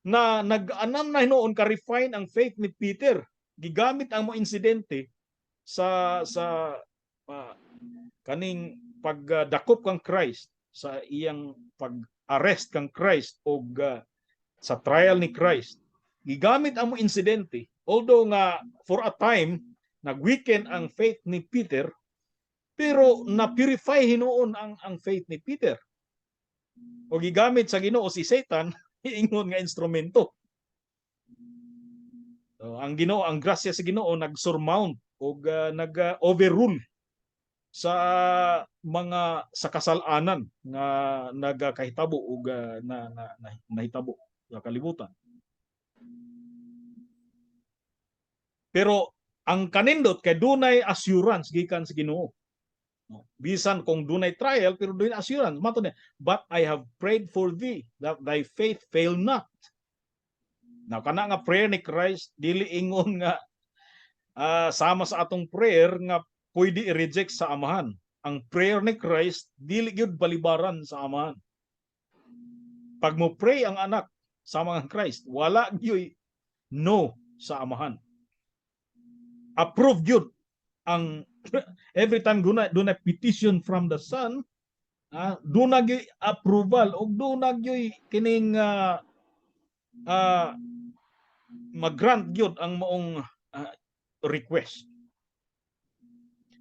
[SPEAKER 1] na nag-anam na hinuon ka-refine ang faith ni Peter, gigamit ang mo insidente sa kaning pagdakop kang Christ, sa iyang pag-arrest kang Christ og sa trial ni Christ. Gigamit ang mo insidente, although nga for a time nag-weaken ang faith ni Peter, pero na-purify hinuon ang faith ni Peter. O gigamit sa Ginoo si Satan ingon nga instrumento. So, ang Ginoo, ang grasya sa Ginoo nag-surmount og nag-overrule sa mga sa kasalanan nga nagakahitabo ug na nahitabo sa kalibutan. Pero ang kanindot kay dunay assurance gikan sa Ginoo. No? Bisan kung dunay trial, pero dunay assurance. Mato niya, "But I have prayed for thee that thy faith fail not." Now, kana nga prayer ni Christ, dili ingon nga sama sa atong prayer nga pwede i-reject sa Amahan. Ang prayer ni Christ dili gyud balibaran sa Amahan. Pag mo pray ang anak sa mga Christ, wala gyud no sa Amahan. Approve gyud ang every time duna petition from the Son, duna gyud approval ug duna gyud kining mag-grant gyud ang maong request.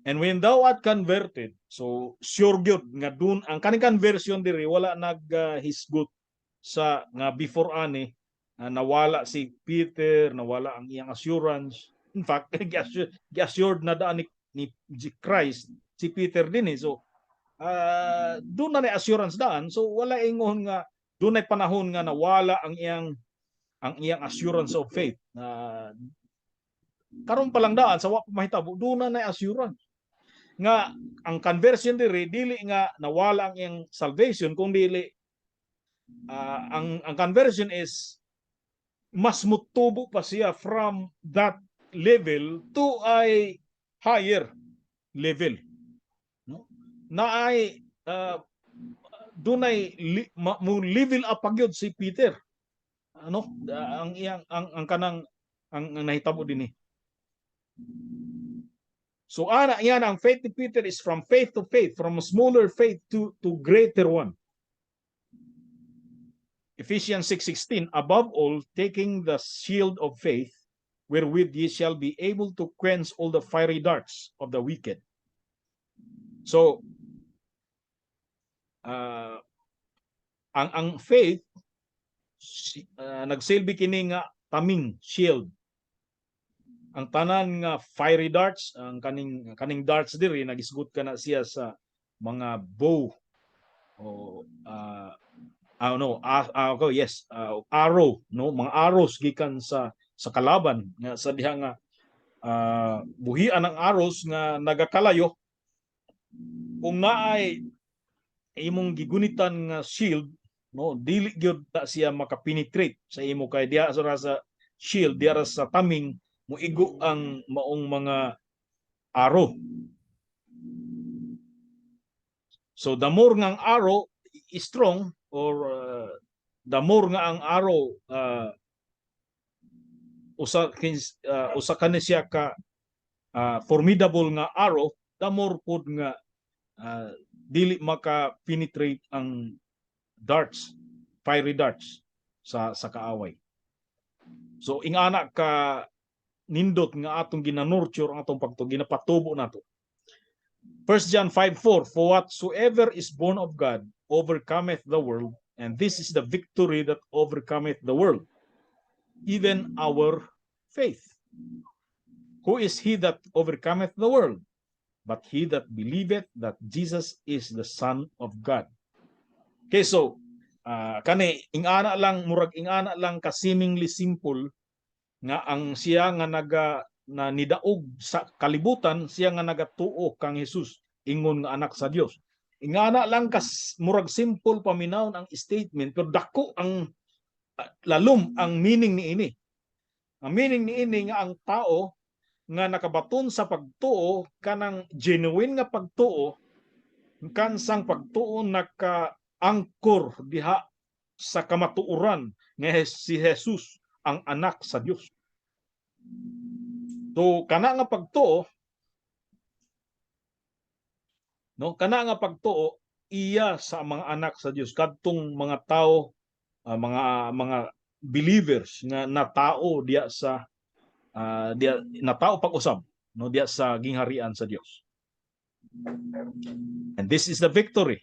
[SPEAKER 1] And when thou art converted, so sure gyud nga dun ang kaning conversion diri, wala nag hisgot sa nga before ani nawala si Peter, nawala ang iyang assurance. In fact, gi-assured na daan ni Christ si Peter din eh. So doon na assurance daan. So wala ingon nga doon ay panahon nga nawala ang iyang assurance of faith. Na karon pa lang daan sa wa pa mahitabo, doon na assurance nga ang conversion diri dili nga nawala ang iyang salvation, kung dili ang conversion is mas mutubo pa siya from that level to a higher level, no, na ay dunay mo level up pa gyud si Peter, ano, ang iyang ang kanang ang nahitabo dinhi. So ana yan, ang faith ni Peter is from faith to faith, from a smaller faith to greater one. Ephesians 6:16, "Above all, taking the shield of faith, wherewith ye shall be able to quench all the fiery darts of the wicked." So ang faith nagsilbi kini nga taming, shield. Ang tanan nga fiery darts, ang kaning darts diri, nagisgot ka na siya sa mga bow o no, okay, yes, arrow, no, mga arrows gikan sa kalaban nga sa diha nga buhian ang arrows nga nagakalayo. Kung naay imong gigunitan nga shield, no, dili gyud na siya makapenetrate sa imo kay diha sa shield, diha ra sa taming muigo ang maong mga arrow. So the more nga ang arrow is strong or the more nga ang arrow usa kani siya ka formidable nga arrow, the more pod nga dili maka penetrate ang darts, fiery darts sa kaaway. So ingana ka nindot nga atong gina-nurture ang atong pagtuo, ginapatubo nato. 1 John 5:4, "For whatsoever is born of God overcometh the world, and this is the victory that overcometh the world, even our faith. Who is he that overcometh the world? But he that believeth that Jesus is the Son of God." Okay, so kani ingana lang, murag ingana lang ka seemingly simple nga ang siya nga naga na nidaog sa kalibutan, siya nga nagatuo kang Jesus ingon nga anak sa Dios. Ingana lang kas murag simple paminawon ang statement, pero dako ang lalom ang meaning niini. Ang meaning niini nga ang tao nga nakabaton sa pagtuo, kanang genuine nga pagtuo, kansang pagtuo naka-angkor diha sa kamatuoran nga si Jesus ang anak sa Dios. So kana nga pagtuo, no, kana nga pagtuo iya sa mga anak sa Dios, kadtong mga tao, mga believers nga natao diya sa diya natao pag-usab, no, diya sa gingharian sa Dios. And this is the victory,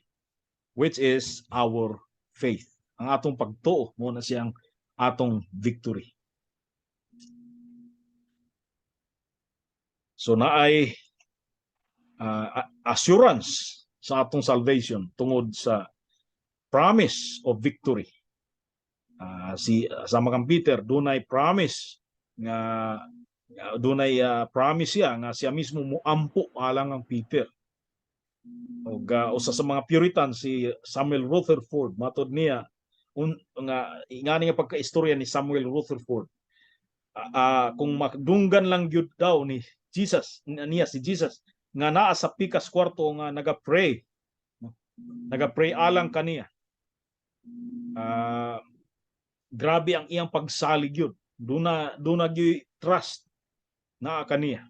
[SPEAKER 1] which is our faith. Ang atong pagtuo mo na siyang atong victory. So naay assurance sa atong salvation tungod sa promise of victory. Si sama kang Peter, dunay promise nga dunay promise siya nga siya mismo moampo alang ang Peter. Og usa sa mga Puritan, si Samuel Rutherford, matod niya nga ingani nga pagkaistorya ni Samuel Rutherford, kung madunggan lang gyud daw ni Jesus niya si Jesus nga naa sa pikas kwarto nga naga-pray, no? Naga-pray alang kaniya, grabe ang iyang pagsalig yun. Duna gyud trust naa kaniya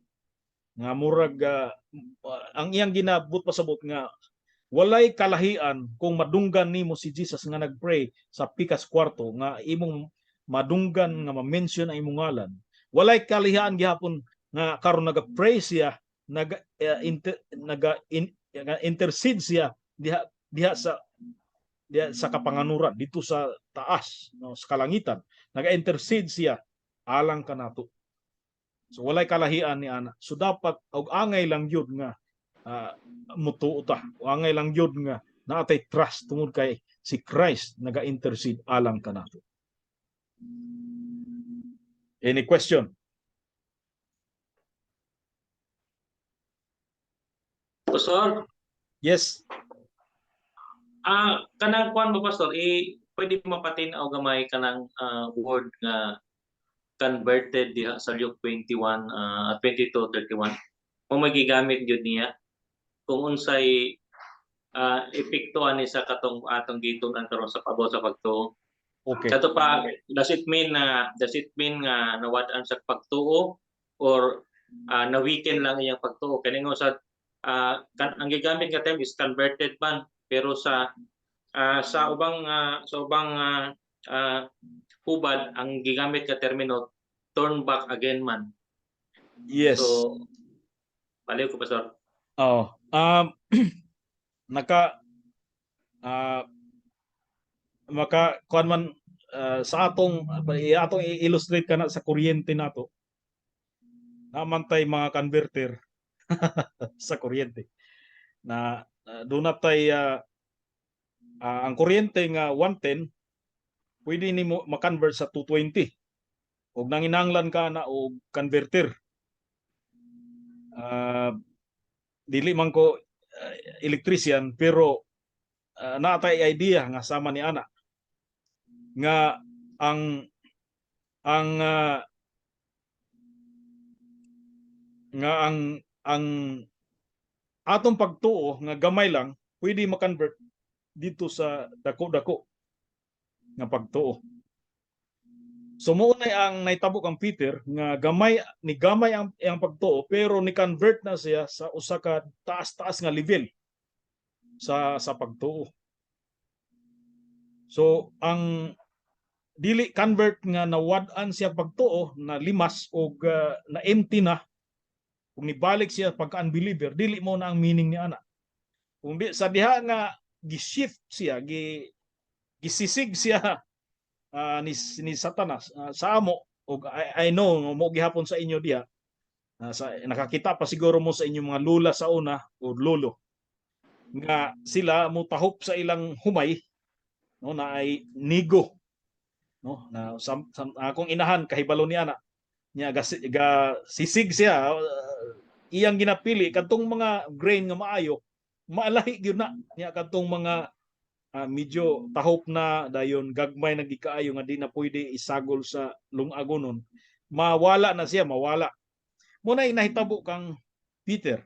[SPEAKER 1] nga murag ang iyang ginabot pasabot nga walay kalahian kung madunggan nimo si Jesus nga nagpray sa pikas kwarto, nga imong madunggan nga ma-mention ang imong ngalan, walay kalahian gihapon nga karon naga-pray siya, naga intercede siya diha diha sa kapanganuran dito sa taas, no, sa kalangitan, naga-intercede siya alang kanato. So walay kalahian ni ana. So dapat og angay lang gyud nga mutuo ta. O angay lang gyud nga naatay trust tungod kay si Christ naga-intercede alang kanato. Any question?
[SPEAKER 3] Pastor?
[SPEAKER 1] Yes.
[SPEAKER 3] Kanang kuan ba, Pastor, pwede mapatin-aw gamay kanang word nga converted diha sa Luke 21 22:31, kung magigamit gyud niya kung unsay epekto ani sa katong atong gitun-an karon sa pabot sa pagtuo?
[SPEAKER 1] Okay.
[SPEAKER 3] Kato pa, does it mean nga nawad-an sa pagtuo or na-weaken lang iyang pagtuo? Kani nga sa ang gigamit nga term is converted man, pero sa ubang hubad, ang gigamit nga termino turn back again man.
[SPEAKER 1] Yes.
[SPEAKER 3] So baliw ko, Pastor.
[SPEAKER 1] Oh, naka maka kuan man sa atong atong i-illustrate kana sa kuryente nato. Naman tay mga converter sa kuryente. Na doon natay ang kuryente nga 110 pwede nimo ma-convert sa 220. Og nanginanglan ka na og converter. Dili man ko electrician, pero naatay idea nga sama ni ana nga ang nga ang atong pagtuo nga gamay lang pwede ma-convert dito sa dako-dako nga pagtuo. So mao na ang nahitabo kang Peter nga gamay ni gamay ang iyang pagtuo, pero ni convert na siya sa usa ka taas-taas nga level sa pagtuo. So ang dili convert nga nawad-an siya pagtuo, na limas og na empty na kung nibalik siya pagka unbeliever, dili mo na ang meaning ni ana. Kung di sa diha nga gi-shift siya, gisisig siya ni Satanas sa amo, og I know mo gihapon sa inyo diha, sa nakakita pa siguro mo sa inyong mga lula sa una o lolo nga sila mo tahop sa ilang humay, no, na ay nigo, no, na akong inahan kahibalo ni ana niya, ga sisig siya, iyang ginapili kadtong mga grain nga maayo, maalahi gyud na niya. Kadtong mga medyo tahop na, dayon gagmay na gikaayo nga di na pwede isagol sa lungagonon, mawala na siya, mawala. Mao na nahitabo kang Peter.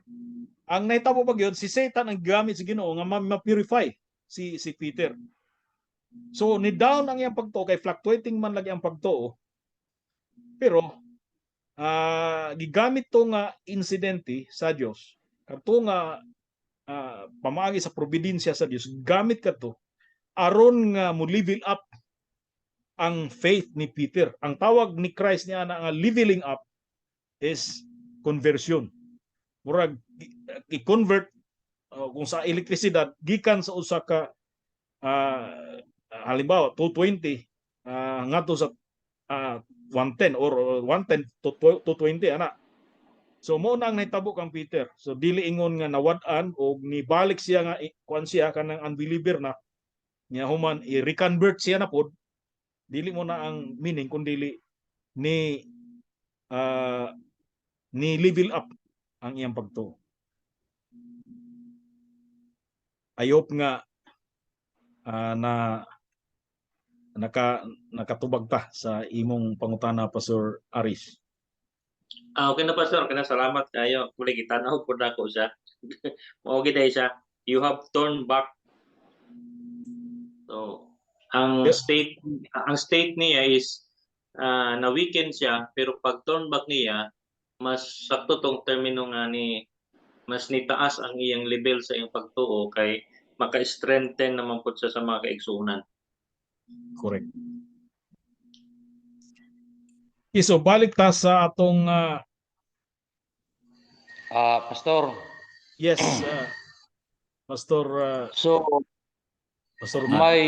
[SPEAKER 1] Ang nahitabo pa gyud, si Satan ang gamit sa Ginoo nga ma-purify si Peter. So ni down ang iyang pagtuo kay fluctuating man lagi ang pagtuo. Pero gigamit to nga insidente sa Dios, kadto nga pamaagi sa providensya sa Dios, gamit kadto aron nga mo level up ang faith ni Peter. Ang tawag ni Christ niya na nga leveling up is conversion. Murag i-convert kung sa elektrisidad gikan sa usa ka halimbawa 220 ngadto sa 110 or 110 to 220 ana. So mao na ang nahitabo kang Peter. So dili ingon nga nawad-an og nibalik siya nga kuan siya kanang unbeliever na niya, human i-reconvert siya na pod. Dili mao na ang meaning, kun dili ni level up ang iyang pagtuo. I hope nga na nakatubag ta sa imong pangutana, Pastor Aris.
[SPEAKER 3] Ah, okay na, Pastor, kana, salamat kayo. Kuli gitanaw pud nako siya. Mao gid ay siya. You have turned back. So, ang state niya is na weaken siya, pero pag turn back niya, mas sakto tong termino nga ni mas nitaas ang iyang level sa iyang pagtuo kay maka-strengthen naman pud siya sa mga kaigsuonan.
[SPEAKER 1] Correct. Okay, so balik ta sa atong
[SPEAKER 4] Ah, Pastor,
[SPEAKER 1] Yes, Pastor
[SPEAKER 4] so
[SPEAKER 1] Pastor Man.
[SPEAKER 4] May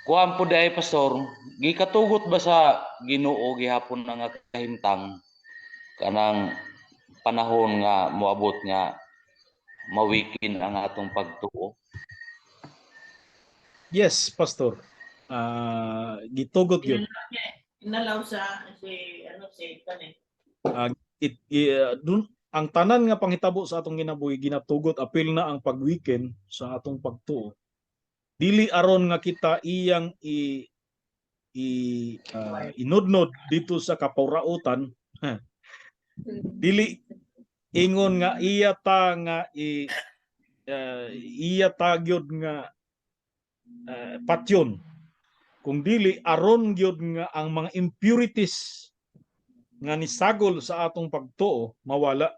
[SPEAKER 4] kuan po diay, Pastor, gikatugot ba sa Ginoo gihapon na nga kahimtang kanang panahon nga moabot nga ma-weaken ang atong pagtuo?
[SPEAKER 1] Yes, Pastor. Gitugot yun.
[SPEAKER 2] Inalaw niya, inalaw sa si ano, Satan eh.
[SPEAKER 1] Dun, ang tanan nga panghitabo sa atong kinabuhi ginatugot, apil na ang pag-weaken sa atong pagtuo. Dili aron nga kita iyang i i inudnod dito sa kapurautan. Dili ingon nga iya ta nga i iya ta gyud nga patyon. Kung dili aron gyud nga ang mga impurities nga nisagol sa atong pagtuo mawala.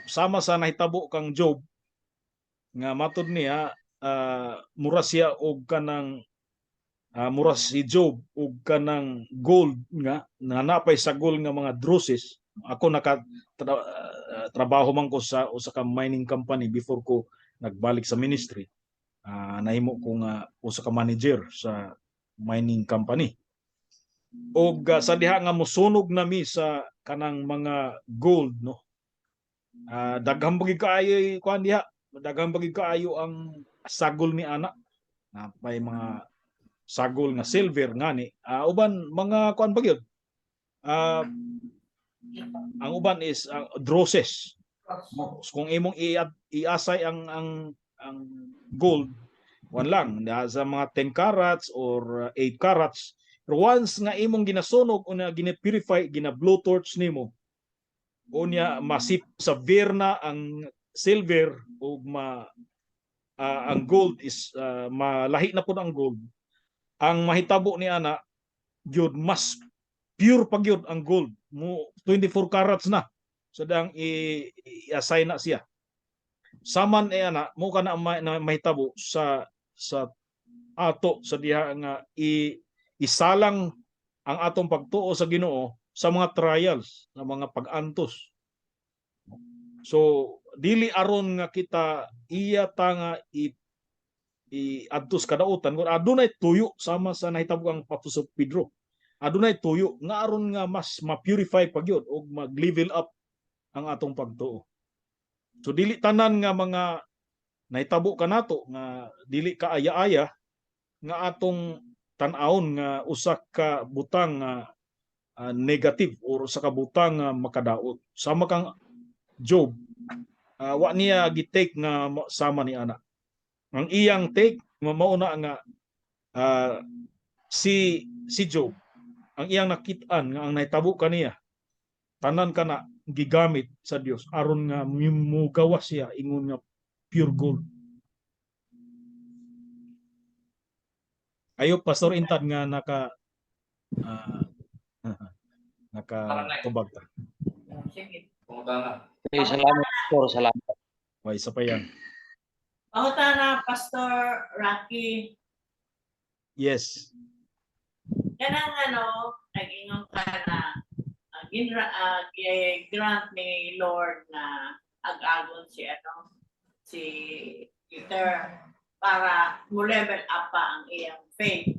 [SPEAKER 1] Sama sa nahitabo kang Job nga matud niya mura siya og kanang mura si Job og kanang gold nga nga napay sagol nga mga drosses. Ako naka trabaho man ko sa usa ka mining company before ko nagbalik sa ministry. Nahimo ko nga usa ka manager sa mining company. Og sa diha nga mosunog nami sa kanang mga gold, no, daghan pa gyud kaayo kuan diha, daghan pa gyud kaayo ang sagol ni ana, napay mga sagol nga silver ngani, uban mga kuan pa gyud, ang uban is drosses. Kung imong iasay ang gold, one lang sa mga 10 carats or 8 carats, pero once nga imong ginasunog o na gina-purify, gina blow torch nimo unya, masip sa na ang silver ug ma ang gold is malahi na pud ang gold. Ang mahitabo ni ana gyud, mas pure pa gyud ang gold mo, 24 carats na sa dang i-assign na siya. Saman e ana mo kana na mahitabo sa ato sa diha nga isalang ang atong pagtuo sa Ginoo sa mga trials, sa mga pag-antos. So dili aron nga kita iya ta nga i adtos kadautan, kun adunay tuyo, sama sa nahitabo ang Apostol Pedro. Adunay tuyo nga aron nga mas ma-purify pa gyud og mag-level up ang atong pagtuo. So dili tanan nga mga nahitabo kanato nga dili ka aya-aya nga atong tan-awon nga usa ka butang nga negative or usa ka butang nga makadaot. Sama kang Job, wa niya gi-take nga sama ni ana. Ang iyang take mao na nga si Job, ang iyang nakit-an nga ang nahitabo kaniya Tanan kana gigamit sa Dios aron nga mugawas siya ingon nga pure gold. Ayo, Pastor Intad, nga naka tubag ta.
[SPEAKER 2] Sige.
[SPEAKER 4] Okay, salamat, Pastor, salamat.
[SPEAKER 1] Way isa pa yan.
[SPEAKER 2] Pangutana, Pastor Rocky.
[SPEAKER 1] Yes.
[SPEAKER 2] Kanang ano, nag-ingon ka na grant ni Lord na ag-agon si ano si Peter para mo level up pa ang iyang faith.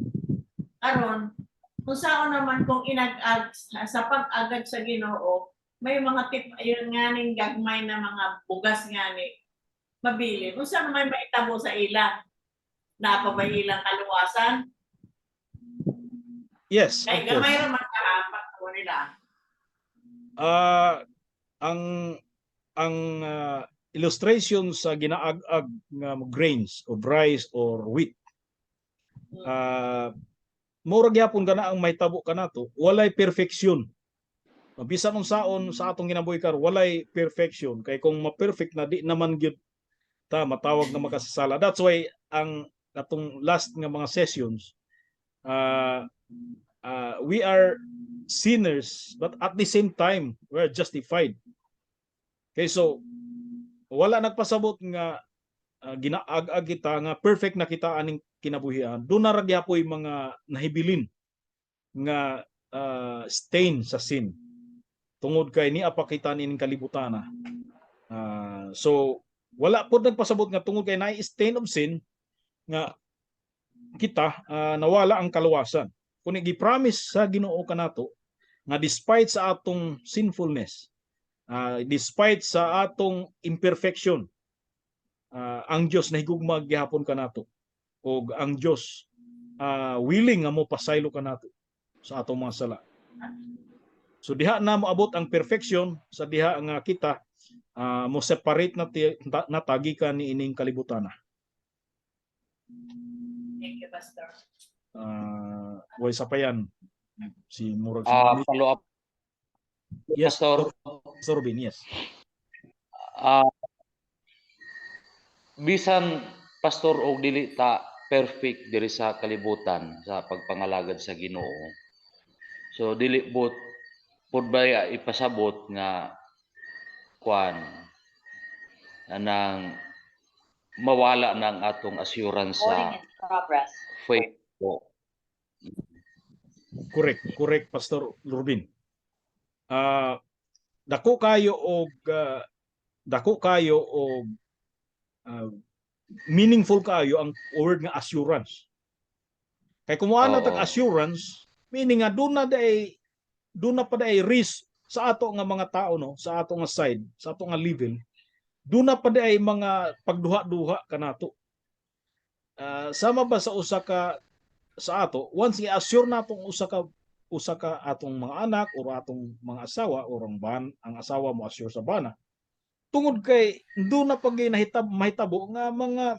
[SPEAKER 2] Karon, kung saan naman kung inag-ag sa pag-agad sa Ginoo, may mga tip ayun nga ning gagmay na mga bugas nga ni mabili. Kung saan may maitabo sa ila, naa pa ba ilang kaluwasan?
[SPEAKER 1] Yes,
[SPEAKER 2] Kay
[SPEAKER 1] of course.
[SPEAKER 2] gamay ra man kahapak ko nila.
[SPEAKER 1] Ang illustration sa ginaag-ag nga grains of rice or wheat, mura gyapon kana ang mahitabo kanato, walay perfection. Bisan unsaon sa atong kinabuhi karon, walay perfection, kay kung ma-perfect na, di naman gyud ta matawag nga makasasala. That's why ang atong last nga mga sessions, we are sinners, but at the same time we are justified. Okay, so wala nagpasabot nga ginaag-ag kita nga perfect na kita aning kinabuhian. Doon na ra gyapoy mga nahibilin nga stain sa sin tungod kay niya pa kita nining kalibutan. So wala pod nagpasabot nga tungod kay naay stain of sin nga kita nawala ang kaluwasan. Kung gi-promise sa Ginoo kanato nga despite sa atong sinfulness, despite sa atong imperfection, ang Dios nahigugma gihapon kanato ug ang Dios willing nga mo pasaylo kanato sa atong mga sala. So diha na moabot ang perfection, sa diha nga kita mo separate na na ta gikan ni ining kalibutan.
[SPEAKER 2] Thank you, Pastor.
[SPEAKER 1] Way sa pa yan. Si murag si
[SPEAKER 4] Follow up,
[SPEAKER 1] Yes,
[SPEAKER 4] Pastor.
[SPEAKER 1] Pastor Robin, yes.
[SPEAKER 4] Bisan, Pastor, og dili ta perfect diri sa kalibutan sa pagpangalagad sa Ginoo. So dili bot pud ba ipasabot nga kuan anang mawala ng atong assurance sa
[SPEAKER 5] Recording in progress.
[SPEAKER 4] Faith po?
[SPEAKER 1] Correct, correct, Pastor Rubin. Dako kayo og meaningful kayo ang word nga assurance. Kay kung wala tag assurance, meaning nga doon na pa day risk sa ato nga mga tao, no, sa ato nga side, sa ato nga level, doon na pa day mga pagduha-duha kanato. Sama ba sa usa ka sa ato, once i-assure natong usa ka atong mga anak or atong mga asawa or ang asawa mo assure sa bana tungod kay doon na pag nahitab mahitabo nga mga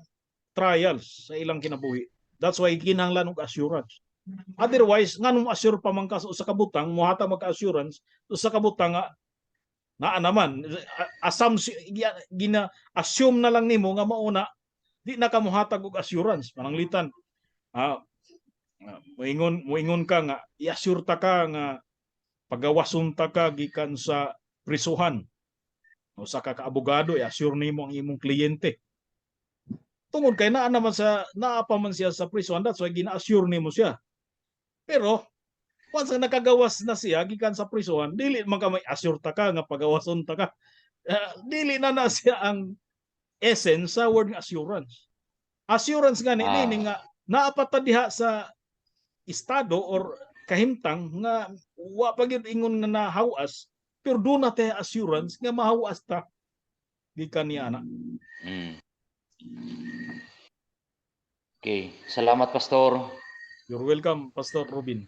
[SPEAKER 1] trials sa ilang kinabuhi. That's why kinahanglan og assurance. Otherwise, nganong assure pa man ka sa usa ka butang, mohatag magka assurance usa ka butang nga naa naman assume, gina assume na lang nimo nga mauna, di na ka mohatag og assurance. Pananglitan moingon ka nga i-assure ta ka nga pagawason ta ka gikan sa prisuhan. O sa ka kaabogado, i-assure nimo ang imong kliyente tungod kay naa pa man siya sa prisuhan. That's why gina-assure nimo siya. Pero once nga nakagawas na siya gikan sa prisuhan, dili man ka may assure ta ka nga pagawason ta ka. Dili na na siya ang essence sa word nga assurance. Assurance nga ni ni nga naa pa ta diha sa estado or kahimtang nga wa pa gyud ingon nga nahawas, pero doon na tay assurance nga mahawas ta gikan niya ana.
[SPEAKER 4] Okay, salamat, Pastor.
[SPEAKER 1] You're welcome, Pastor Robin.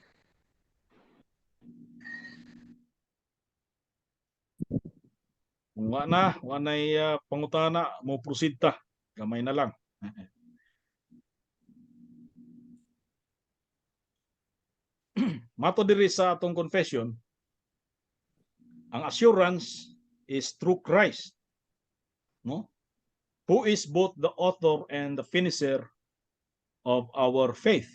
[SPEAKER 1] Kung wa na, wa na'y pangutana, mo proceed ta. Gamay na lang. Mato diri sa atong confession, Ang assurance is through Christ, no? Who is both the author and the finisher of our faith.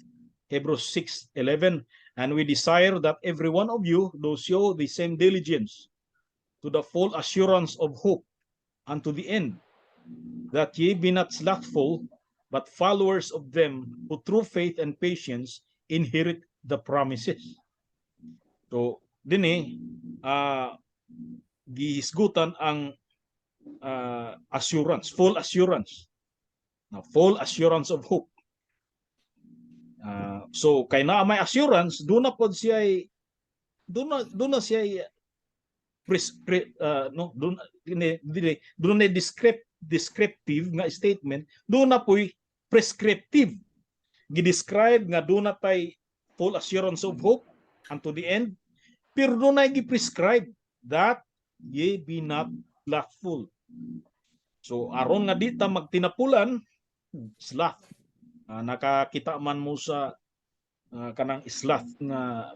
[SPEAKER 1] Hebrews 6:11, "And we desire that every one of you do show the same diligence to the full assurance of hope unto the end, that ye be not slothful, but followers of them who through faith and patience inherit the promises." So dinhi gihisgutan ang assurance, full assurance. Now, full assurance of hope. So kay naa may assurance, duna siya no, duna na descriptive nga statement, duna poy prescriptive. Gi-describe nga duna tay full assurance of hope unto the end, pero duna gi-prescribe that ye be not slothful. So aron nga di ta magtinapulan, sloth. Nakakita man mo sa kanang sloth nga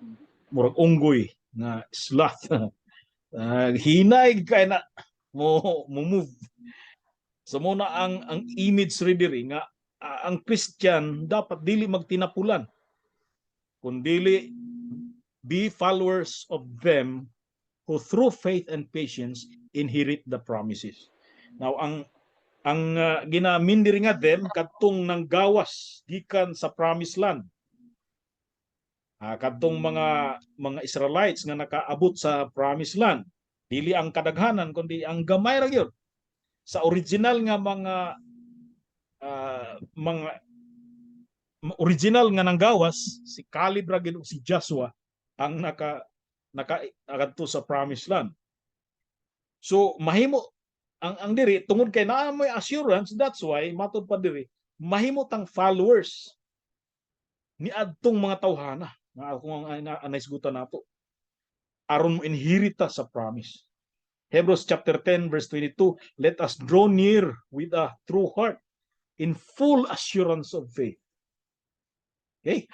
[SPEAKER 1] murag unggoy nga sloth. Hinay kay na mo move. So mao na ang image ri diri nga ang Christian dapat dili magtinapulan, kun dili be followers of them who through faith and patience inherit the promises. Now ang ginamin diri nga them, kadtong nanggawas gikan sa promised land. Kadtong mga Israelites nga nakaabot sa promised land. Dili ang kadaghanan kundi ang gamay ra gyud. Sa original nga mga original nga nanggawas, si Caleb ra gyud ug si Joshua ang naka naka sa promised land. So mahimo ang diri, tungod kay naa moy assurance, that's why matud pa diri mahimo tang followers ni adtong mga tawhana nga akong ang naisgutan nato aron mo inherit ta sa promise. Hebrews chapter 10 verse 22, "Let us draw near with a true heart in full assurance of faith." Okay,